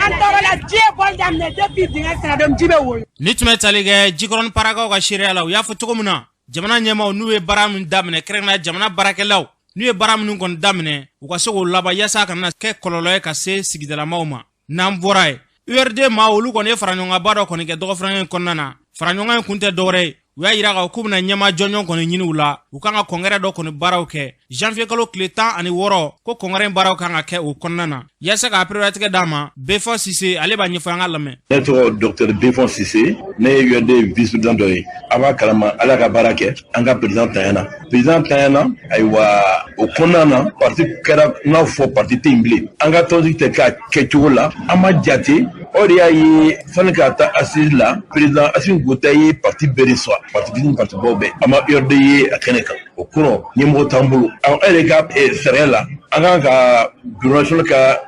an tɔɔrɔ la. Ji ye bɔli daminɛ depuis dingɛ senna, donc ji bɛ woyo. Ni tun bɛ tali kɛ Jikɔrɔni Parakaw ka seereya la, u y'a fɔ cogo min na, jamana ɲɛmaaw n'u ye baara min daminɛ, kɛrɛnkɛrɛnnenya jamana baarakɛlaw n'u ye baara minnu kɔni daminɛ, u ka se k'o laban yaasa a kana kɛ kɔlɔlɔ ye ka se sigidalamaw ma. N'an bɔra yen, URD maa, olu kɔni ye faraɲɔgɔnkanba dɔ kɔni kɛ dɔgɔfurankɛ in kɔnɔna na. Faraɲɔgɔn in kun tɛ dɔwɛrɛ ye, u y'a yira k'a k'u bɛna ɲɛmaa jɔnjɔn kɔni ɲini u la. U kan ka congrès dɔ kɔni baaraw kɛ janvier kalo tile 16, ko congrès in baaraw kan ka kɛ o kɔnɔna na yaasa k'a pereperelatigɛ d'a ma. Befɔ Sise, ale b'a ɲɛfɔ, an ka lamɛn. Ne tɔgɔ docteur Befɔ Sise, ne ye URD vice président dɔ ye. A b'a kalama, Ala ka baara kɛ, an ka président tanyana, président tanyana. Ayiwa, o kɔnɔna na, parti kɛra n'a fɔ parti tɛ yen bilen. An ka tɔnsigi tɛ k'a kɛcogo la, an ma jate. O de y'a ye, sani ka taa assise la, président Assimi Goïta ye parti bɛɛ de sɔrɔ, parti fitinin, parti baw bɛɛ. A ma URD ye a kɛnɛ kan. O kɔrɔ, ɲɛmɔgɔ t'an bolo. An yɛrɛ ka sariya la, an kan ka bureau national ka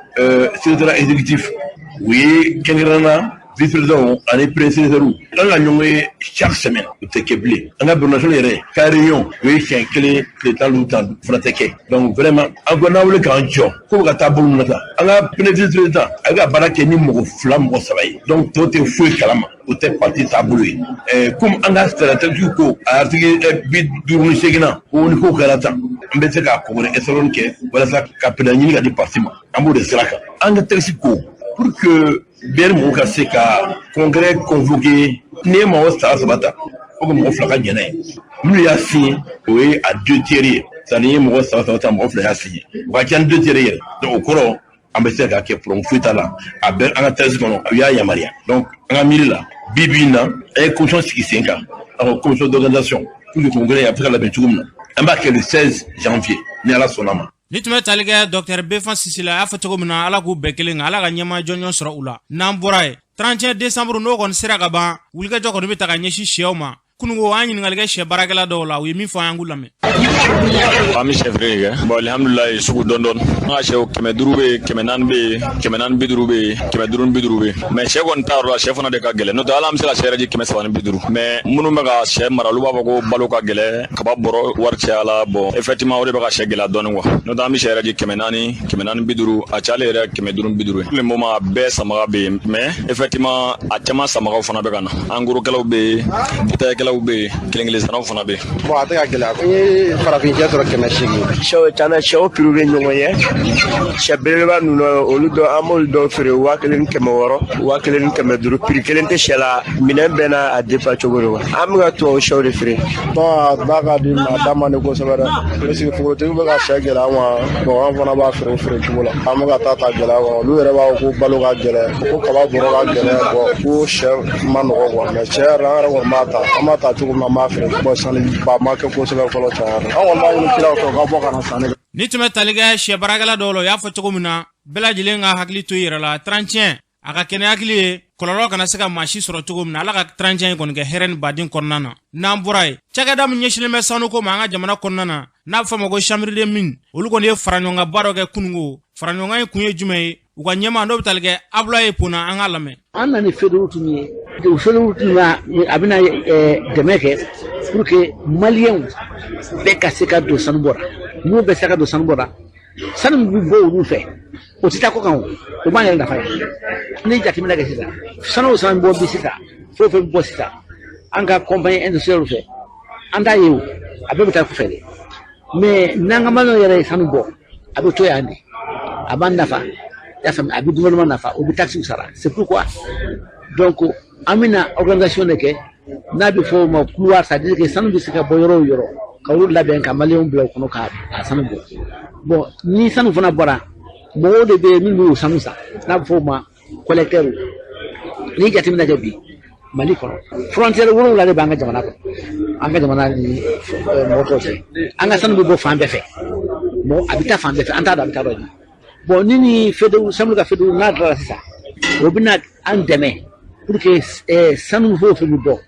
secrétaire exécutif, u ye kɛrɛnkɛrɛnnenya vice président ani premier secrétaire, an ka ɲɔgɔn ye chaque semaine, o tɛ kɛ bilen. An ka bureau national yɛrɛ ka réunion, o ye siɲɛ kelen tile 15 tan fana tɛ kɛ. Donc vraiment, an ko n'an wuli k'an jɔ ko bɛ ka taa bolo min na tan, an ka premier vice président, a bɛ ka baara kɛ ni mɔgɔ fila, mɔgɔ saba ye, donc tɔw tɛ foyi kalama, o tɛ parti taabolo ye. Komi an ka sariya ko a article 58 na, ko ni ko kɛra tan, an bɛ se ka congrès extraordinaire kɛ walasa ka président ɲini ka di parti ma. An b'o de sira kan. An ka texte ko, pour que BR mɔgɔw ka se ka congrès convoquer, n'i ye mɔgɔ saba saba ta, fo que mɔgɔ fila ka jɛn n'a ye. Minnu y'a signé, o ye a deux tiers ye. C'est à dire, n'i ye mɔgɔ saba saba ta, mɔgɔ fila y'a signé, o ka ca ni deux tiers yɛrɛ. Donc o kɔrɔ, an bɛ se k'a kɛ, problème foyi t'a la. A bɛ an ka texte kɔnɔ, u y'a yamaruya. Donc an ka miiri la, bi bi in na, an ye commission sigi sen kan, an ka commission d'organisation, pour que congrès a bɛ se ka labɛn cogo min na. An b'a kɛ le 16 janvier, ni Ala sɔnna ma. Ni tun bɛ tali kɛ docteur Befan Sise la, a y'a fɔ cogo min na, Ala k'u bɛɛ kelen kan, Ala ka ɲɛmaa jɔnjɔn sɔrɔ u la. N'an bɔra yen, 31 décembre n'o kɔni sera ka ban, wulikajɔ kɔni bɛ ta ka ɲɛsin sɛw ma. Kununko, an ɲininkali kɛ sɛ baarakɛla dɔw la, u ye min fɔ, an k'u lamɛn. An bɛ sɛ feere de kɛ. Bon, alihamudulilayi, sugu dɔɔni dɔɔni. An ka sɛw, 500 bɛ yen, 400 bɛ yen, 450 bɛ yen, 550 bɛ yen. Mais sɛ kɔni ta yɔrɔ la, sɛ fana de ka gɛlɛn, n'o tɛ hali an bɛ se ka sɛ yɛrɛ di 350. Mais minnu bɛ ka sɛ mara, olu b'a fɔ ko balo ka gɛlɛn, kaba bɔrɔ wari caya la. Bon, effectivement, o de bɛ ka sɛ gɛlɛya dɔɔni quoi. N'o tɛ, an bɛ sɛ yɛrɛ di 400, 450, a cayalen yɛrɛ 550 ye. Pour le moment, a bɛɛ sanbaga bɛ yen, mais effectivement, a caman sanbagaw fana bɛ ka na. En gros kɛlaw bɛ yen, détail. baarakɛlaw bɛ yen, kelen kelen sannaw fana bɛ yen. Bon, a tɛ ka gɛlɛya. N ye farafin sɛ sɔrɔ 800. Sɛw caman, sɛw prix bɛ ɲɔgɔn ye. Sɛ belebeleba ninnu, olu dɔ, an b'olu dɔw feere 1500, 1500. Prix kelen tɛ sɛ la, minɛn bɛɛ n'a a defa cogo don. An bɛ ka tubabu sɛw de feere. Bon, a da ka di, mais a da man di kosɛbɛ dɛ. Parce que forotigiw bɛ ka sɛ gɛlɛya ma, bon, an fana b'a feere o feere cogo la. An bɛ ka taa ta gɛlɛya kɔnɔ. Olu yɛrɛ b'a fɔ ko balo ka gɛlɛn, ko kaba bɔrɔ ka gɛlɛn, bon, ko sɛ ma nɔgɔ quoi. Mais tiɲɛ yɛrɛ la, an yɛrɛ kɔni b'a ta. An b'a ta cogo min na, an b'a feere. Bon, sanni ba ma kɛ kosɛbɛ fɔlɔ tiɲɛ yɛrɛ la. An kɔni b'a ɲini kiraw fɛ, u ka bɔ ka na sanni kɛ. Ni tun bɛ tali kɛ sɛ baarakɛla dɔw la, u y'a fɔ cogo min na, bɛɛ lajɛlen ka hakili to i yɛrɛ la. 31 a ka kɛnɛ hakili ye, kɔlɔlɔ kana se ka maa si sɔrɔ cogo min na. Ala ka 31 in kɔni kɛ hɛrɛ ni baden kɔnɔna na. N'an bɔra yen, cakɛda min ɲɛsinnen bɛ sanuko ma an ka jamana kɔnɔna na, n'a bɛ fɔ a ma ko chambre de mine, olu kɔni ye faraɲɔgɔnkanba dɔ kɛ kununko. Faraɲɔgɔnkan in kun ye jumɛn ye? U ka ɲɛmaa n'o bɛ tali kɛ Abulaye Pona, an k'a lamɛn. An na ni feuille de ye, o feuille de route a bɛna dɛmɛ kɛ pour que maliyɛnw bɛɛ ka se ka don sanubɔ la. N'u bɛɛ se ka don sanubɔ la, sanu min bɛ bɔ olu fɛ, o tɛ taa kɔ kan, o b'an yɛrɛ nafa yan. Ni jateminɛ kɛ sisan, sanu o sanu bɔ bi sisan, fɛn o fɛn bɛ bɔ sisan an ka compagnie industrielle fɛ, an t'a ye, o a bɛɛ bɛ taa kɔfɛ de. Mais n'an ka maliyɛnw yɛrɛ ye sanu bɔ, a bɛ to yan de, a b'an nafa, i y'a faamu, a bɛ gouvernement nafa, o bɛ taxes sara. C'est pourquoi donc an bɛna organisation de kɛ n'a bɛ fɔ o ma couloir, c'est à dire que sanu bɛ se ka bɔ yɔrɔ o yɔrɔ, ka olu labɛn ka maliyɛnw bila o kɔnɔ ka sanu bɔ. Bon, ni sanu fana bɔra, mɔgɔw de bɛ yen minnu b'o sanu san, n'a bɛ fɔ o ma collecteur. N'i jateminɛ kɛ bi Mali kɔnɔ, frontière 7 de b'an ka jamana kɔnɔ, an ka jamana ni mɔgɔ tɔw cɛ. An ka sanu bɛ bɔ fan bɛɛ fɛ, mɔgɔ a bɛ taa fan bɛɛ fɛ, an t'a dɔn a bɛ taa yɔrɔ jumɛn. Bon, ni feuille sanu ka feuille n'a dilanna sisan, o bɛna an dɛmɛ pour que sanu fɛn o fɛn bɛ bɔ,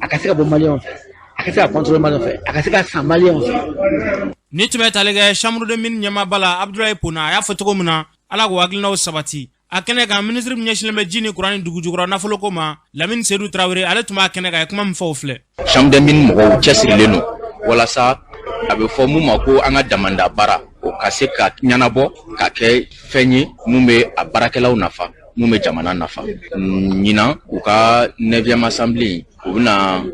a ka se ka bɔ maliyɛnw fɛ, a ka se ka contrôler maliyɛnw fɛ, a ka se ka san maliyɛnw fɛ. Ni tun bɛ tali kɛ chambre de mine ɲɛmaaba la, Abudulayi Pona, a y'a fɔ cogo min na, Ala k'o hakilinaw sabati. A kɛnɛ kan, minisiri min ɲɛsinnen bɛ ji ni kuran ni dugujukɔrɔ nafoloko ma, Lamini Sedu Tarawele, ale tun b'a kɛnɛ kan, a ye kuma min fɔ o filɛ. Chambre des mines mɔgɔw cɛsirilen don walasa a bɛ fɔ mun ma ko an ka damanda baara, o ka se ka ɲɛnabɔ ka kɛ fɛn ye mun bɛ a baarakɛlaw nafa, mun bɛ jamana nafa. Ɲinan u ka 9e assemblée, u bɛna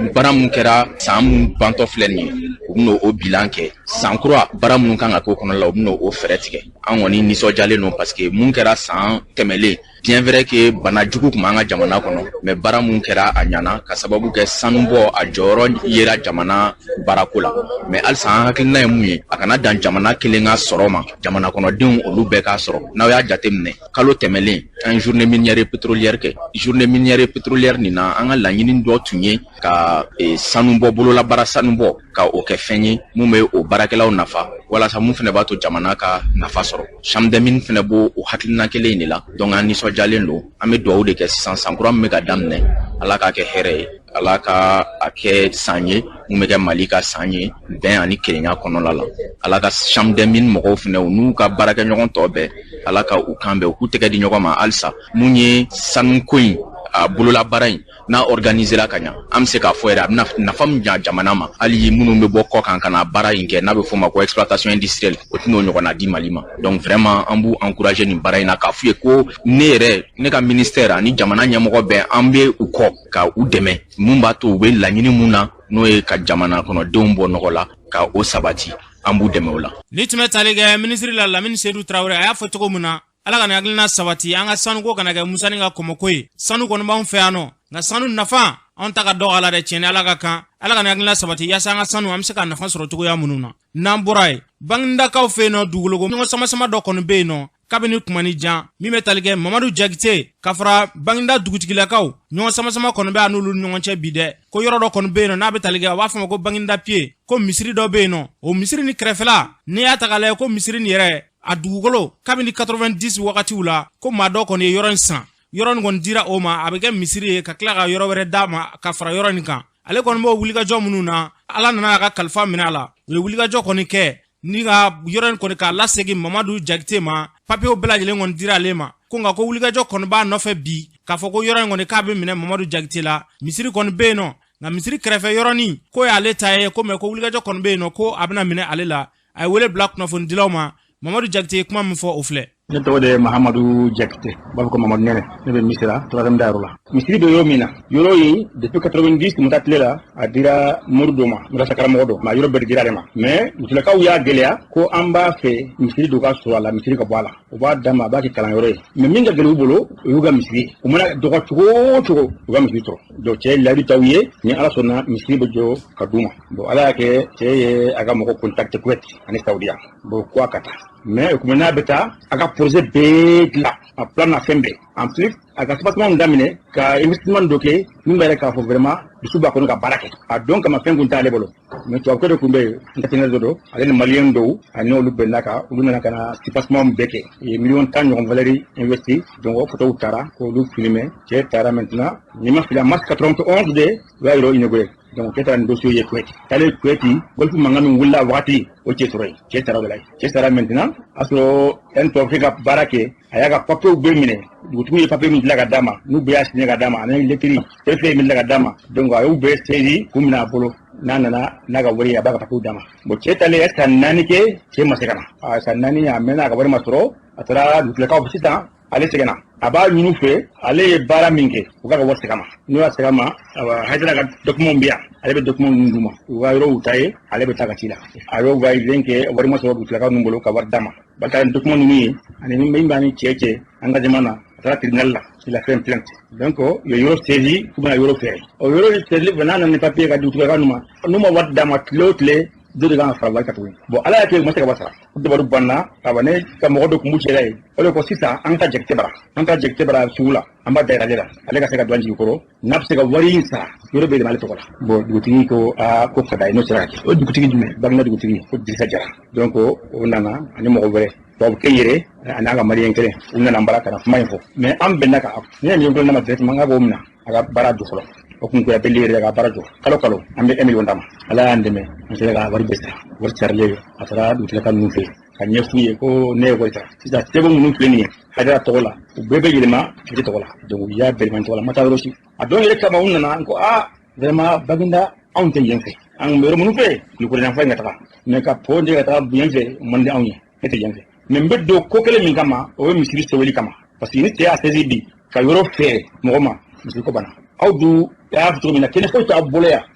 baara mun kɛra san mun bantɔ filɛ nin ye, u bɛna o bilan kɛ. San kura baara minnu kan ka k'o kɔnɔ la, u bɛna o fɛɛrɛ tigɛ. An kɔni nisɔndiyalen don parce que mun kɛra san tɛmɛlen, bien vrai que bana jugu tun b'an ka jamana kɔnɔ, mais baara mun kɛra a ɲana ka sababu kɛ sanubɔ a jɔyɔrɔ yera jamana baarako la. Mais halisa an hakilina ye mun ye, a kana dan jamana kelen ka sɔrɔ ma, jamana kɔnɔdenw olu bɛɛ k'a sɔrɔ. N'aw y'a jateminɛ, kalo tɛmɛlen an ye journée minière et pétrolière kɛ. Journée minière et pétrolière nin na, an ka laɲini dɔ tun ye ka sanubɔ, bololabaara sanubɔ, ka o kɛ fɛn ye mun bɛ o baarakɛlaw nafa, walasa mun fana b'a to jamana ka nafa sɔrɔ. Chambre des mines fana b'o o hakilina kelen in de la. Donc an nisɔndiyalen don, an bɛ dugawu de kɛ sisan, san kura min bɛ ka daminɛ, Ala k'a kɛ hɛrɛ ye, Ala ka a kɛ san ye mun bɛ kɛ Mali ka san ye bɛn ani kelenya kɔnɔna la. Ala ka chambre des mines mɔgɔw fana, u n'u ka baarakɛɲɔgɔn tɔ bɛɛ, Ala ka u kan bɛn, u k'u tɛgɛ di ɲɔgɔn ma halisa. Mun ye sanuko in, a bololabaara in n'a organisera ka ɲa, an bɛ se k'a fɔ yɛrɛ a bɛna nafa min ɲa jamana ma, hali minnu bɛ bɔ kɔ kan ka na baara in kɛ n'a bɛ f'o ma ko exploitation industrielle, o tɛn'o ɲɔgɔnna di Mali ma. Donc vraiment an b'u encourager nin baara in na, k'a f'u ye ko ne yɛrɛ, ne ka ministère ani jamana ɲɛmɔgɔ bɛɛ, an bɛ u kɔ ka u dɛmɛ mun b'a to u bɛ laɲini mun na, n'o ye ka jamana kɔnɔdenw bɔ nɔgɔ la, ka o sabati, an b'u dɛmɛ o la. Ni tun bɛ tali kɛ minisiri la, Lamini Sedu Tarawele, a y'a fɔ cogo min na, Ala ka nin hakilina sabati, an ka sanuko kana kɛ musani ka kɔmɔko ye. Sanu kɔni b'anw fɛ yan nɔ, nka sanu nafa anw ta ka dɔgɔ a la dɛ. Tiɲɛ ni Ala ka kan, Ala ka nin hakilina sabati yaasa an ka sanu an bɛ se ka nafa sɔrɔ cogoya minnu na. N'an bɔra yen, Bangindakaw fɛ yen nɔ, dugukoloko ɲɔgɔn sama-sama dɔ kɔni bɛ yen nɔ kabini kuma ni jan, min bɛ tali kɛ Mamadu Jakite ka fara Banginda dugutigilakaw, ɲɔgɔn sama-sama kɔni bɛ a n'olu ni ɲɔgɔn cɛ bi dɛ. Ko yɔrɔ dɔ kɔni bɛ yen nɔ n'a bɛ tali kɛ, a b'a fɔ a ma ko Banginda pied, ko misiri dɔ bɛ yen nɔ, o misiri ni kɛrɛfɛla, n'i y'a ta k'a lajɛ, ko misiri nin yɛrɛ a dugukolo kabini 90 wagatiw la, ko maa dɔ kɔni ye yɔrɔ in san. Yɔrɔ nin kɔni dira o ma, a bɛ kɛ misiri ye ka tila ka yɔrɔ wɛrɛ d'a ma ka fara yɔrɔ nin kan. Ale kɔni b'o wulikajɔ minnu na, Ala nana a ka kalifa minɛ a la, u ye wulikajɔ kɔni kɛ ni ka yɔrɔ in kɔni k'a lasegin Mamadu Jakite ma. Papiyew bɛɛ lajɛlen kɔni dira ale ma, ko nka ko wulikajɔ kɔni b'a nɔfɛ bi k'a fɔ ko yɔrɔ in kɔni k'a bɛ minɛ Mamadu Jakite la. Misiri kɔni bɛ yen nɔ, nka misiri kɛrɛfɛ yɔrɔnin k'o y'ale ta ye, ko mɛ ko wulikajɔ kɔni bɛ yen nɔ ko a bɛna minɛ ale la. A ye wele bila kunnafonidilaw ma. Mamadu Jakite ye kuma min fɔ, o filɛ. Ne tɔgɔ de ye Mahamadu Jakite, u b'a fɔ ko Mamadu Nɛnɛ. Ne bɛ Misira, troisième dayɔrɔ la. Misiri bɛ yɔrɔ min na, yɔrɔ in depuis 90 Musa tile la, a dira mori dɔ ma, madrasa karamɔgɔ dɔ ma, yɔrɔ bɛɛ de dira ale ma. Mais dugutigi y'a gɛlɛya ko an b'a fɛ misiri dɔ ka sɔrɔ a la, misiri ka bɔ a la. U b'a d'a ma, a b'a kɛ kalanyɔrɔ ye. Mais min ka gɛlɛn u bolo, o y'u ka misiri ye. U mana dɔgɔ cogo o cogo, u ka misiri sɔrɔ. Donc cɛ ye layidu t'aw ye, ni Ala sɔnna misiri bɛ jɔ ka d'u ma. Bon Ala y'a kɛ cɛ ye a ka mɔgɔ contacté Kuwait ani Saudiya. Bon ko a ka taa. Mais o kuma n'a bɛ taa, a ka projet bɛɛ dilan, a plan n'a fɛn bɛɛ. En plus, a ka soubassement daminɛ ka investissement dɔ kɛ min b'a yɛrɛ k'a fɔ vraiment dusu b'a kɔnɔ ka baara kɛ. A don kama fɛn kun t'ale bolo. Mais tubabukɛ dɔ tun bɛ yen, entrepreneur dɔ don, ale ni maliyɛn dɔw, ani olu bɛnna kan, olu nana ka na soubassement bɛɛ kɛ. U ye miliyɔn 10 ɲɔgɔn valeur investi. Donc o photos taara k'olu filmer. Cɛ taara maintenant, ni ma fili, en mars 91 de u y'a yɔrɔ inauguré. Donc cɛ taara ni dossier ye Kuwait. Taalen Kuwait, Golfe mankan min wulila wagati, o cɛ sɔrɔ yen. Cɛ taara o de la yen. Cɛ taara maintenant, a sɔrɔ yanni tubabukɛ ka baara kɛ, a y'a ka papiers bɛɛ minɛ. Dugutigi ye papier min dilan ka d'a ma, n'u bɛɛ y'a signé ka d'a ma, ani lettre préfet ye min dilan ka d'a ma. Donc a y'u bɛɛ saisi k'u minɛ a bolo. N'a nana n'a ka wari ye, a b'a ka papiers d'a ma. Bon cɛ taalen a ye san 4 kɛ, cɛ ma se ka na. A san 4 a mɛnna, a ka wari ma sɔrɔ. A taara dugutigilakaw sisan, ale sɛgɛnna. A b'a ɲini u fɛ, ale ye baara min kɛ, u k'a ka wari segin a ma. N'u y'a segin a ma, awa Hayidara ka document bɛ yan, ale bɛ document ninnu d'u ma. U ka yɔrɔw ta ye, ale bɛ taa ka ci la. A y'o va et vient kɛ, wari ma sɔrɔ dugutigilakaw ninnu bolo ka wari d'a ma. Barika ni document ninnu ye, ani min b'a ni cɛ cɛ engagement na, a taara tribunal la, il a fait une plainte. Donc u ye yɔrɔ saisi k'u bɛna yɔrɔ feere. O yɔrɔ saisi fɛ, n'a nana ni papier ka dugutigilakaw ninnu ma, n'u ma wari d'a ma tile o tile, dɔ de kan ka fara wari kan tuguni. Bon Ala y'a kɛ u ma se ka wari sara. O dabali banna, awa ne ka mɔgɔ dɔ tun b'u cɛla yen. O de ko sisan an ka taa Jakite bara. An ka Jakite bara sugu la, an b'a dayɛlɛ ale la. Ale ka se ka don an jigi kɔrɔ, n'a bɛ se ka wari in sara, yɔrɔ bɛɛ de b'ale tɔgɔ la. Bon dugutigi ko aa ko ka d'a ye n'o sera ka kɛ. O dugutigi jumɛn? Baginda dugutigi ko Dirisa Jara. Donc o nana ani mɔgɔ wɛrɛ. Tubabukɛ yɛrɛ a n'a ka maliyɛn kelen, u nana an bara ka na kuma in fɔ. Mais an bɛnna kan, ne ye miliyɔn 1 d'a ma directement, n k'a k'o minɛ, a ka baara jɔ fɔlɔ. O kun kɛra bɛɛ yɛrɛ ka baara jɔ. Kalo kalo an bɛ 1 million d'a ma. Ala y'an dɛmɛ, an sera ka wari bɛɛ sara. Wari sarilen, a taara dugutigilaka ninnu fɛ yen ka ɲɛf'u ye ko ne ye wari sara. Sisan sɛbɛn minnu filɛ nin ye Hayidara tɔgɔ la, u bɛɛ bɛ yɛlɛma Jakite tɔgɔ la. Donc u y'a bɛɛ yɛlɛma tɔgɔ la, ma taa yɔrɔ si. A don yɛrɛ kama u nana, n ko aa vraiment Baginda anw tɛ yen fɛ. An kun bɛ yɔrɔ minnu fɛ, Kulukoro yanfan in ka taga. Mais ka pont de ka taga yen fɛ, o man di anw ye. Ne tɛ yen fɛ. Mais n bɛ don ko kelen min kama, o ye misiri sɛbɛnni kama. Parce que ni cɛ y'a saisi bi ka yɔrɔ feere mɔgɔ ma, misiri ko banna. Aw dun y'a fɔ cogo min na, kɛnɛ foyi t'aw bolo yan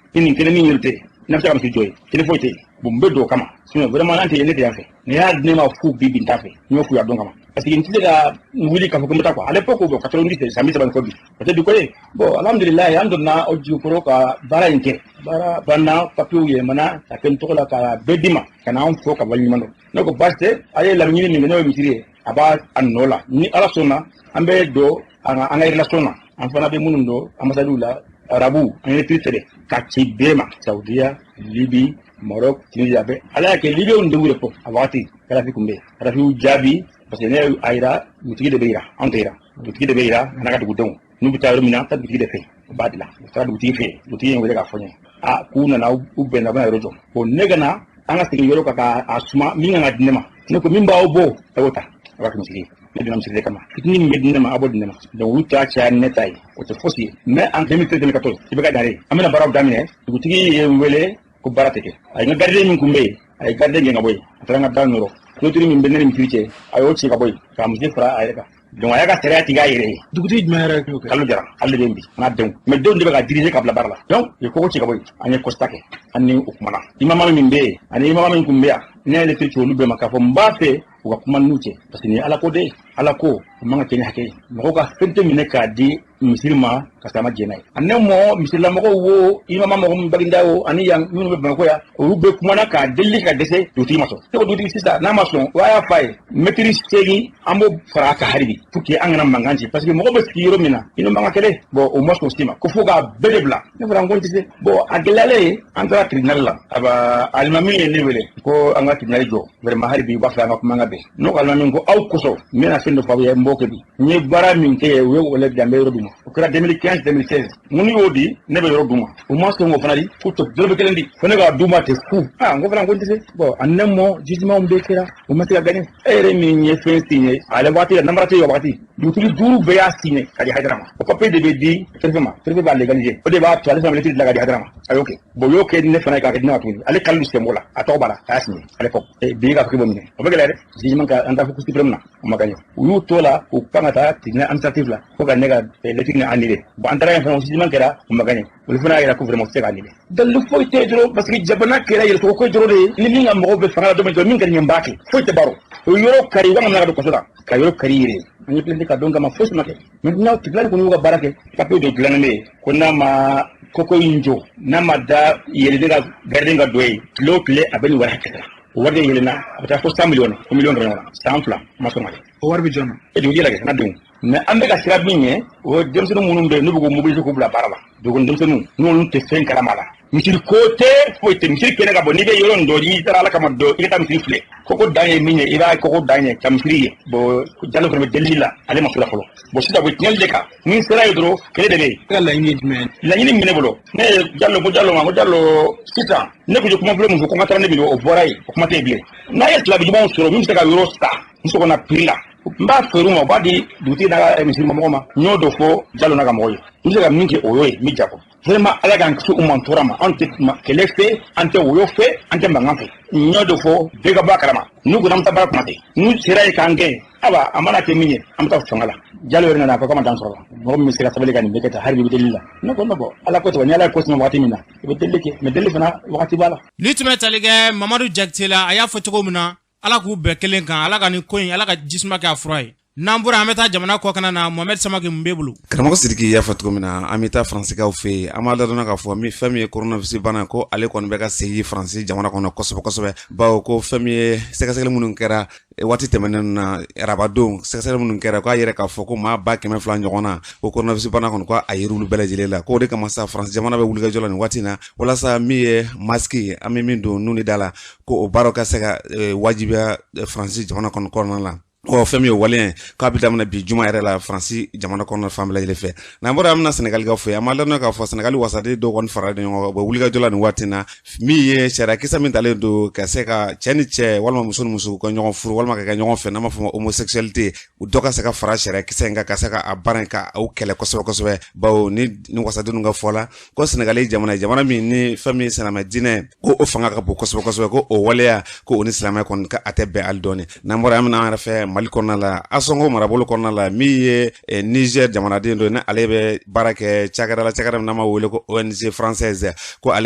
ni nin kɛnɛ min yɛrɛ tɛ, n'a bɛ se ka misiri jɔ yen, kɛnɛ foyi tɛ yen. Bon n bɛ don o kama. Sinon vraiment an tɛ yen, ne tɛ yan fɛ. N'i y'a di ne ma fu bi bi n t'a fɛ. N y'o f'u ye a don kama. Parce que n tɛ se ka wuli k'a fɔ ko n bɛ taa quoi. À l'époque, bon 90 san 30 ni kɔ bi. O tɛ bi ko ye. Bon alhamdulilayi an donna o jigi kɔrɔ ka baara in kɛ. Baara banna, papiyew yɛlɛmana ka kɛ n tɔgɔ la ka bɛɛ d'i ma ka na an fo ka waleɲuman dɔn. Ne ko baasi tɛ, a ye laɲini min kɛ n'o ye misiri ye, a b'a a nɔ la. Ni Ala sɔnna, an bɛ don an ka relation na. An fana bɛ minnu dɔn ambassade la, arabu, an ye lettre sɛbɛn ka ci bɛɛ ma. Saudiya, Libi, Maroc, Tunisie, a bɛɛ. Ala y'a kɛ Libyens de y'u yɛrɛ fɔ a wagati, Kadafi tun bɛ yen. Kadafi y'u jaabi parce que ne y'a yira dugutigi de bɛ yira, anw tɛ yira. Dugutigi de bɛ yira a n'a ka dugudenw. N'u bɛ taa yɔrɔ min na, taa dugutigi de fɛ yen, u b'a dilan. U taara dugutigi fɛ yen, dugutigi ye n wele k'a fɔ n ye. Aa k'u nana u bɛnna u bɛna yɔrɔ jɔ. Bon ne ka na an ka segin yɔrɔ kan k'a suma min kan ka di ne ma. Ne ko min b'aw bɔ, a y'o ta. A b'a kɛ misiri ye. Ne donna misiri de kama. Fitinin min bɛ di ne ma, a b'o di ne ma. Donc olu ta caya ni ne ta ye. O tɛ fosi ye. Mais en 2013 2014, i bɛ ka dan ye. An bɛna baaraw daminɛ. Dugutigi ye n wele ko baara tɛ kɛ. A ye n ka gardien min kun bɛ yen, a ye gardien gɛn ka bɔ yen. A taara n ka da nɔrɔ. Clôture min bɛ ne ni misiri cɛ, a y'o ci ka bɔ yen. Ka misiri fara a yɛrɛ kan. Donc a y'a ka sariya tigɛ a yɛrɛ ye. Dugutigi jumɛn yɛrɛ y'o kɛ? Kalo Jara, ale de bɛ yen bi, a n'a denw. Mais denw de bɛ ka diriger ka bila baara la. Donc u ye kogo ci ka bɔ yen. An ye constat kɛ. An ni o kumana. Imama min bɛ yen, ani imama min kun bɛ yan, ne ye lettre ci olu bɛɛ ma k'a fɔ n b'a fɛ u ka kuma n'u cɛ. Parce que nin ye Ala ko de ye. Ala ko, o man ka kɛ ni hakɛ ye. Mɔgɔw ka fɛn tɛ minɛ k'a di misiri ma ka sɔrɔ a ma jɛn n'a ye. A ne mɔ misirilamɔgɔw wo, imama mɔgɔ min Baginda wo, ani yan minnu bɛ Bamakɔ yan, olu bɛɛ kumana k'a deli ka dɛsɛ, dugutigi ma sɔn. Ne ko dugutigi sisan n'a ma sɔn, o y'a f'a ye mɛtiri 8 an b'o fara a kan hali bi pour que an kana mankan ci. Parce que mɔgɔ bɛ sigi yɔrɔ min na, i ni mankan kɛlɛ. Bon o ma sɔn si ma, ko fo k'a bɛɛ de bila. Ne fana ko n tɛ se. Bon a gɛlɛyalen, an taara tribunal la. Aba alimami ye ne wele ko an ka tribunal jɔ. Vraiment hali bi u b'a fɛ an ka kuma an ka bɛn. Ne ko alimami ko aw kosɔn, n bɛna fɛn dɔ fɔ aw ye, n b'o kɛ bi. N ye baara min kɛ, u ye wele bila n bɛ yɔrɔ d'u ma. kɛra 2015 2016. N ko n'u y'o di, ne bɛ yɔrɔ d'u ma. U ma sɔn k'o fana di, k'u tɔ dɔrɔmɛ kelen di, fo ne k'a d'u ma ten fu. Aa, n ko fana ko n tɛ se. Bon, en un mois, jugement bɛɛ kɛra, u ma se ka gagner. E yɛrɛ min ye fɛn signé ale waati la, namara tɛ yen waati, dugutigi duuru bɛɛ y'a signé ka di Hayidara ma. O papier de bɛ di préfet ma, préfet b'a légaliser, o de b'a to ale fana bɛ lettre dilan ka di Hayidara ma. A y'o kɛ. Bon, u y'o kɛ ne fana ye k'a kɛ di ne ma tuguni. Ale Kalilu sen b'o la, a tɔgɔ b'a la, a y'a signé à l'époque. Bi ka fɔ k'i b'o minɛ, o bɛ gɛlɛya dɛ. Jugement ka an taa fo cour suprême na, o ma gagné. U y'u to la k'u kan ka taa tribunal administratif la fo ka ne ka lettre ni annulé. Bon, an taara yen fana, o jugement kɛra, o ma gagné. Olu fana y'a yira ko vraiment u tɛ se k'a annulé. Dalilu foyi tɛ yen dɔrɔn, parce que jamana kɛra yɛrɛsago ko dɔrɔn de ye. Ni min ka mɔgɔw bɛ fanga la don min dɔrɔn, min ka di n ye n b'a kɛ, foyi tɛ baro. O yɔrɔ kari, u kan ka minɛ ka don kaso la, ka yɔrɔ kari i yɛrɛ ye. An ye plainte ka don kama, fosi ma kɛ. Maintenant, tribunal kɔni y'u ka baara kɛ. Papier dɔ dilannen bɛ yen ko n'a ma koko in jɔ, n'a ma da yɛlɛlen ka gardien ka dɔ ye, tile o tile a bɛ nin wari hakɛ sara. O wari de yɛlɛnna, a bɛ taa fo 100 millions, fo miliyɔn dɔrɔn ɲɔgɔn na, san 2 ma sɔn ka kɛ. O wari bɛ jɔn na? E dugutigi lajɛ n'a denw. Mais an bɛ ka sira min ɲɛ, o ye denmisɛnnin minnu bɛ yen n'u bɛ k'u mobiliser k'u bila baara la. Dugu denmisɛnninw, n'olu tɛ fɛn kalama la. Misiri ko tɛ, foyi tɛ. Misiri kɛnɛ ka bɔ, n'i bɛ yɔrɔ in dɔn, n'i taara Ala kama dɔn, i ka taa misiri filɛ. Koko dan ye min ye, i b'a koko dan ye ka misiri ye. Bon, Jalo fana bɛ delili la, ale ma sera fɔlɔ. Bon, sisan u bɛ tiɲɛli de kan. Ni n sera yen dɔrɔn, kɛlɛ de bɛ yen. E ka laɲini ye jumɛn ye? Laɲini min bɛ ne bolo, ne ye Jalo ko Jalo ma ko Jalo, sisan ne tun ye kuma fɔlɔ min fɔ ko n ka taa ne bolo, o bɔra yen, o kuma tɛ yen bilen. N'a ye silamɛ ɲumanw sɔrɔ min bɛ se ka yɔrɔ san n sɔgɔna prix la, n b'a feere u ma, u b'a di dugutigi n'a ka misiri mɔgɔw ma. N y'o de fɔ Jalo n'a ka mɔgɔw ye. N bɛ se ka min kɛ, o y'o ye, n bɛ jago. Vraiment, Ala k'an kisi u man tɔɔrɔ ma. Anw tɛ kɛlɛ fɛ, an tɛ woyo fɛ, an tɛ mankan fɛ. N y'o de fɔ, bɛɛ ka bɔ a kalama. N'u ko k'an bɛ taa baara kuma tɛ, n'u sera yen k'an gɛn, awa a mana kɛ min ye, an bɛ taa fanga la. Jalo yɛrɛ nana a fɔ k'a ma dan sɔrɔ la. Mɔgɔ min bɛ se ka sabali ka nin bɛɛ kɛ tan, hali bi bɛ delili la. Ne ko ne bɔ Ala ko ten, ni Ala ye ko suma waati min na, i bɛ delili kɛ, mais delili fana wagati b'a la. Ni tun bɛ tali kɛ Mamadu Jakite la, a y'a fɔ cogo min na, Ala k'u bɛɛ kelen kan, Ala ka nin ko in, Ala ka jisuma kɛ a fura ye. N'an bɔra, an bɛ taa jamana kɔkana na. Mohamed Samake, mun b'e bolo? Karamɔgɔ Sidiki, y'a fɔ cogo min na, an bɛ taa Faransikaw fɛ yen. An b'a ladɔnna k'a fɔ fɛn min ye coronavirus bana, ko ale kɔni bɛ ka segin Faransi jamana kɔnɔ kosɛbɛ kosɛbɛ, bawo ko fɛn min ye sɛgɛsɛgɛli minnu kɛra waati tɛmɛnen na, arabadon sɛgɛsɛgɛli minnu kɛra, k'a yɛrɛ k'a fɔ ko maa 200,000 ɲɔgɔn na, ko coronavirus bana kɔni, ko a yer'olu bɛɛ lajɛlen la. K'o de kama sa, Faransi jamana bɛ wulikajɔ la nin waati in na walasa min ye masque, an bɛ min don nun ni da la, ko o baaraw ka se ka wajibiya Faransi jamana kɔnɔ kɔnɔna la. Ɔ, fɛn min ye waleya, k'a bɛ daminɛ bi juma yɛrɛ la Faransi jamana kɔnɔna fan bɛɛ lajɛlen fɛ. N'an bɔra, an bɛna Sɛnɛgalikaw fɛ. An b'a ladɔnniya k'a fɔ Sɛnɛgali wasaden dɔw kɔni faralen ɲɔgɔn kan, u bɛ wulikajɔ la nin waati in na, min ye sariya kisɛ min talen don ka se ka cɛ ni cɛ walima muso ni muso ka ɲɔgɔn furu walima ka kɛ ɲɔgɔn fɛ, n'an b'a fɔ ma homosexualité, u dɔ ka se ka fara sariya kisɛ in kan, ka se ka a baara in ka o kɛlɛ kosɛbɛ kosɛbɛ. Bawo ni wasadenw ka fɔ la, ko Sɛnɛgali jamana ye jamana min ni fɛn min ye silamɛ diinɛ, ko o fanga ka bon kosɛbɛ kosɛbɛ, ko o waleya, ko o ni silamɛ kɔni ka a tɛ bɛn hali dɔɔni. N'an bɔra, an bɛna an yɛrɛ fɛ Mali kɔnɔna la, Asɔngo marabolo kɔnɔna la, min ye Niger jamanaden dɔ ye, ni ale bɛ baara kɛ cakɛda la, cakɛda min n'an b'a wele ko ONG française, ko ale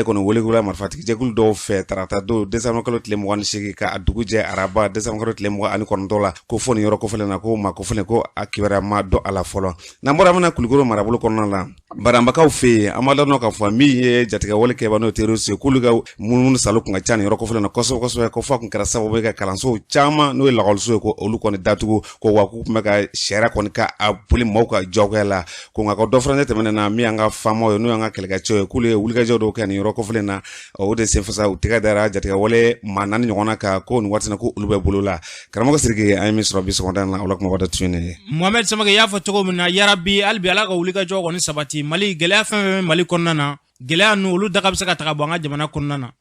kɔni welekura marifatigijɛkulu dɔw fɛ tarata don décembre kalo tile 28 ka a dugu jɛ araba décembre kalo tile 29 la, ko fo nin yɔrɔ kofɔlen na, ko maa kofɔlen, ko a kibaruya ma dɔn a la fɔlɔ. N'an bɔra, an bɛna Kulukoro marabolo kɔnɔna la, Baranbakaw fɛ yen. An b'a ladɔn k'a fɔ min ye jatigɛwale kɛba, n'o terroriste ye, k'olu ka munumunu salo kun ka ca nin yɔrɔ kofɔlen na kosɛbɛ kosɛbɛ, ko f'a kun kɛra sababu ye ka kalansow caman, n'o ye lakɔliso ye, ko olu kɔni datugu, ko wa k'u tun bɛ ka sariya kɔni ka a boli maaw ka jagoya la. Ko nka ko dɔ fana tɛmɛnen na, min y'an ka faamaw ye, n'o y'an ka kɛlɛkɛcɛw ye, k'olu ye wulikajɔ dɔw kɛ nin yɔrɔ kofɔlen na. O de senfɛ sa, u tɛgɛ dara jatigɛwale maa 4 ɲɔgɔnna kan, ko nin waati na, ko olu bɛ bolo la. Karamɔgɔ Sidiki, an ye min sɔrɔ bi sɔgɔmada in na, o la kumaba dɔ tun ye nin ye. Mohamed Samake y'a fɔ cogo min na, yarabi, hali bi Ala ka wulikajɔ kɔni sabati. Mali gɛlɛya fɛn fɛn bɛ Mali kɔnɔna na, gɛlɛya ninnu olu daga bɛ se ka taga bɔ an ka jamana kɔnɔna na.